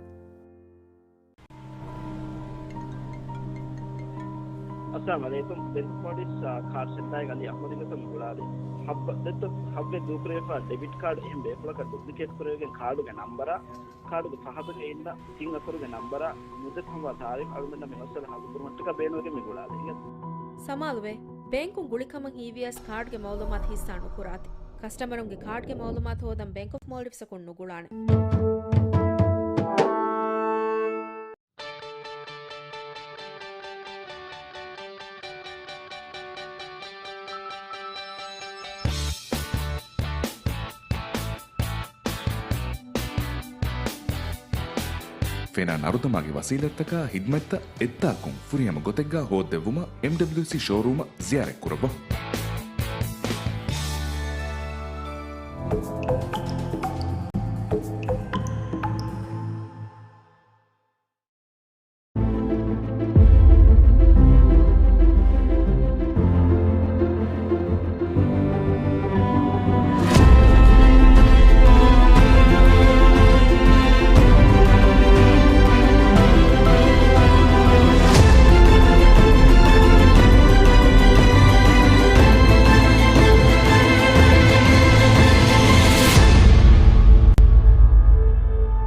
އައްސަލާމު ޢަލައިކުމް. ބޭންކް މޯލްޑިވްސް، އާ، ކާޑް ސެންޓަރގެ އަލީ އަޙްމަދުގެ ގޮތުން މި ގުޅާލީ. ހައްވަ ދެއްތޯ، ހައްވަ ދޫކުރެވިފަ ޑެބިޓް ކާޑް އެހެން ބޭފުޅަކަށް ޑުޕްލިކޭޓް ކުރެވިގެން ކާޑުގެ ނަންބަރާ، ކާޑުގެ ފަހަތުގައި އިންނަ ތިން އަކުރުގެ ނަންބަރާ ނުދެއްތޯ ހަމަ ތާރީޚް އަޅުގަނޑަށް މި މައްސަލަ ހައްލު ކުރުމަށްޓަކާ ބޭނުންވެގެން މި ގުޅާލީ. ސަމާލުވޭ. ބޭންކުން ގުޅި ކަމަށް ހީވިޔަސް ކާޑްގެ މައުލޫމާތު ހިއްސާ ނުކުރާތި. ކަސްޓަމަރުންގެ ކާޑްގެ މައުލޫމާތު ހޯދަން ބޭންކް އޮފް މޯލްޑިވްސްއަކުން ނުގުޅާނެ. ފެނާ ނަރުދަމާގެ ވަސީލަތްތަކާ ހިދްމަތްތައް އެއްދާކުން ފުރިހަމަ ގޮތެއްގާ ހޯއްދެއްވުމަށް އެމްޑަބްލިއުސީ ޝޯރޫމަށް ޒިޔާރަތްކުރައްވާ.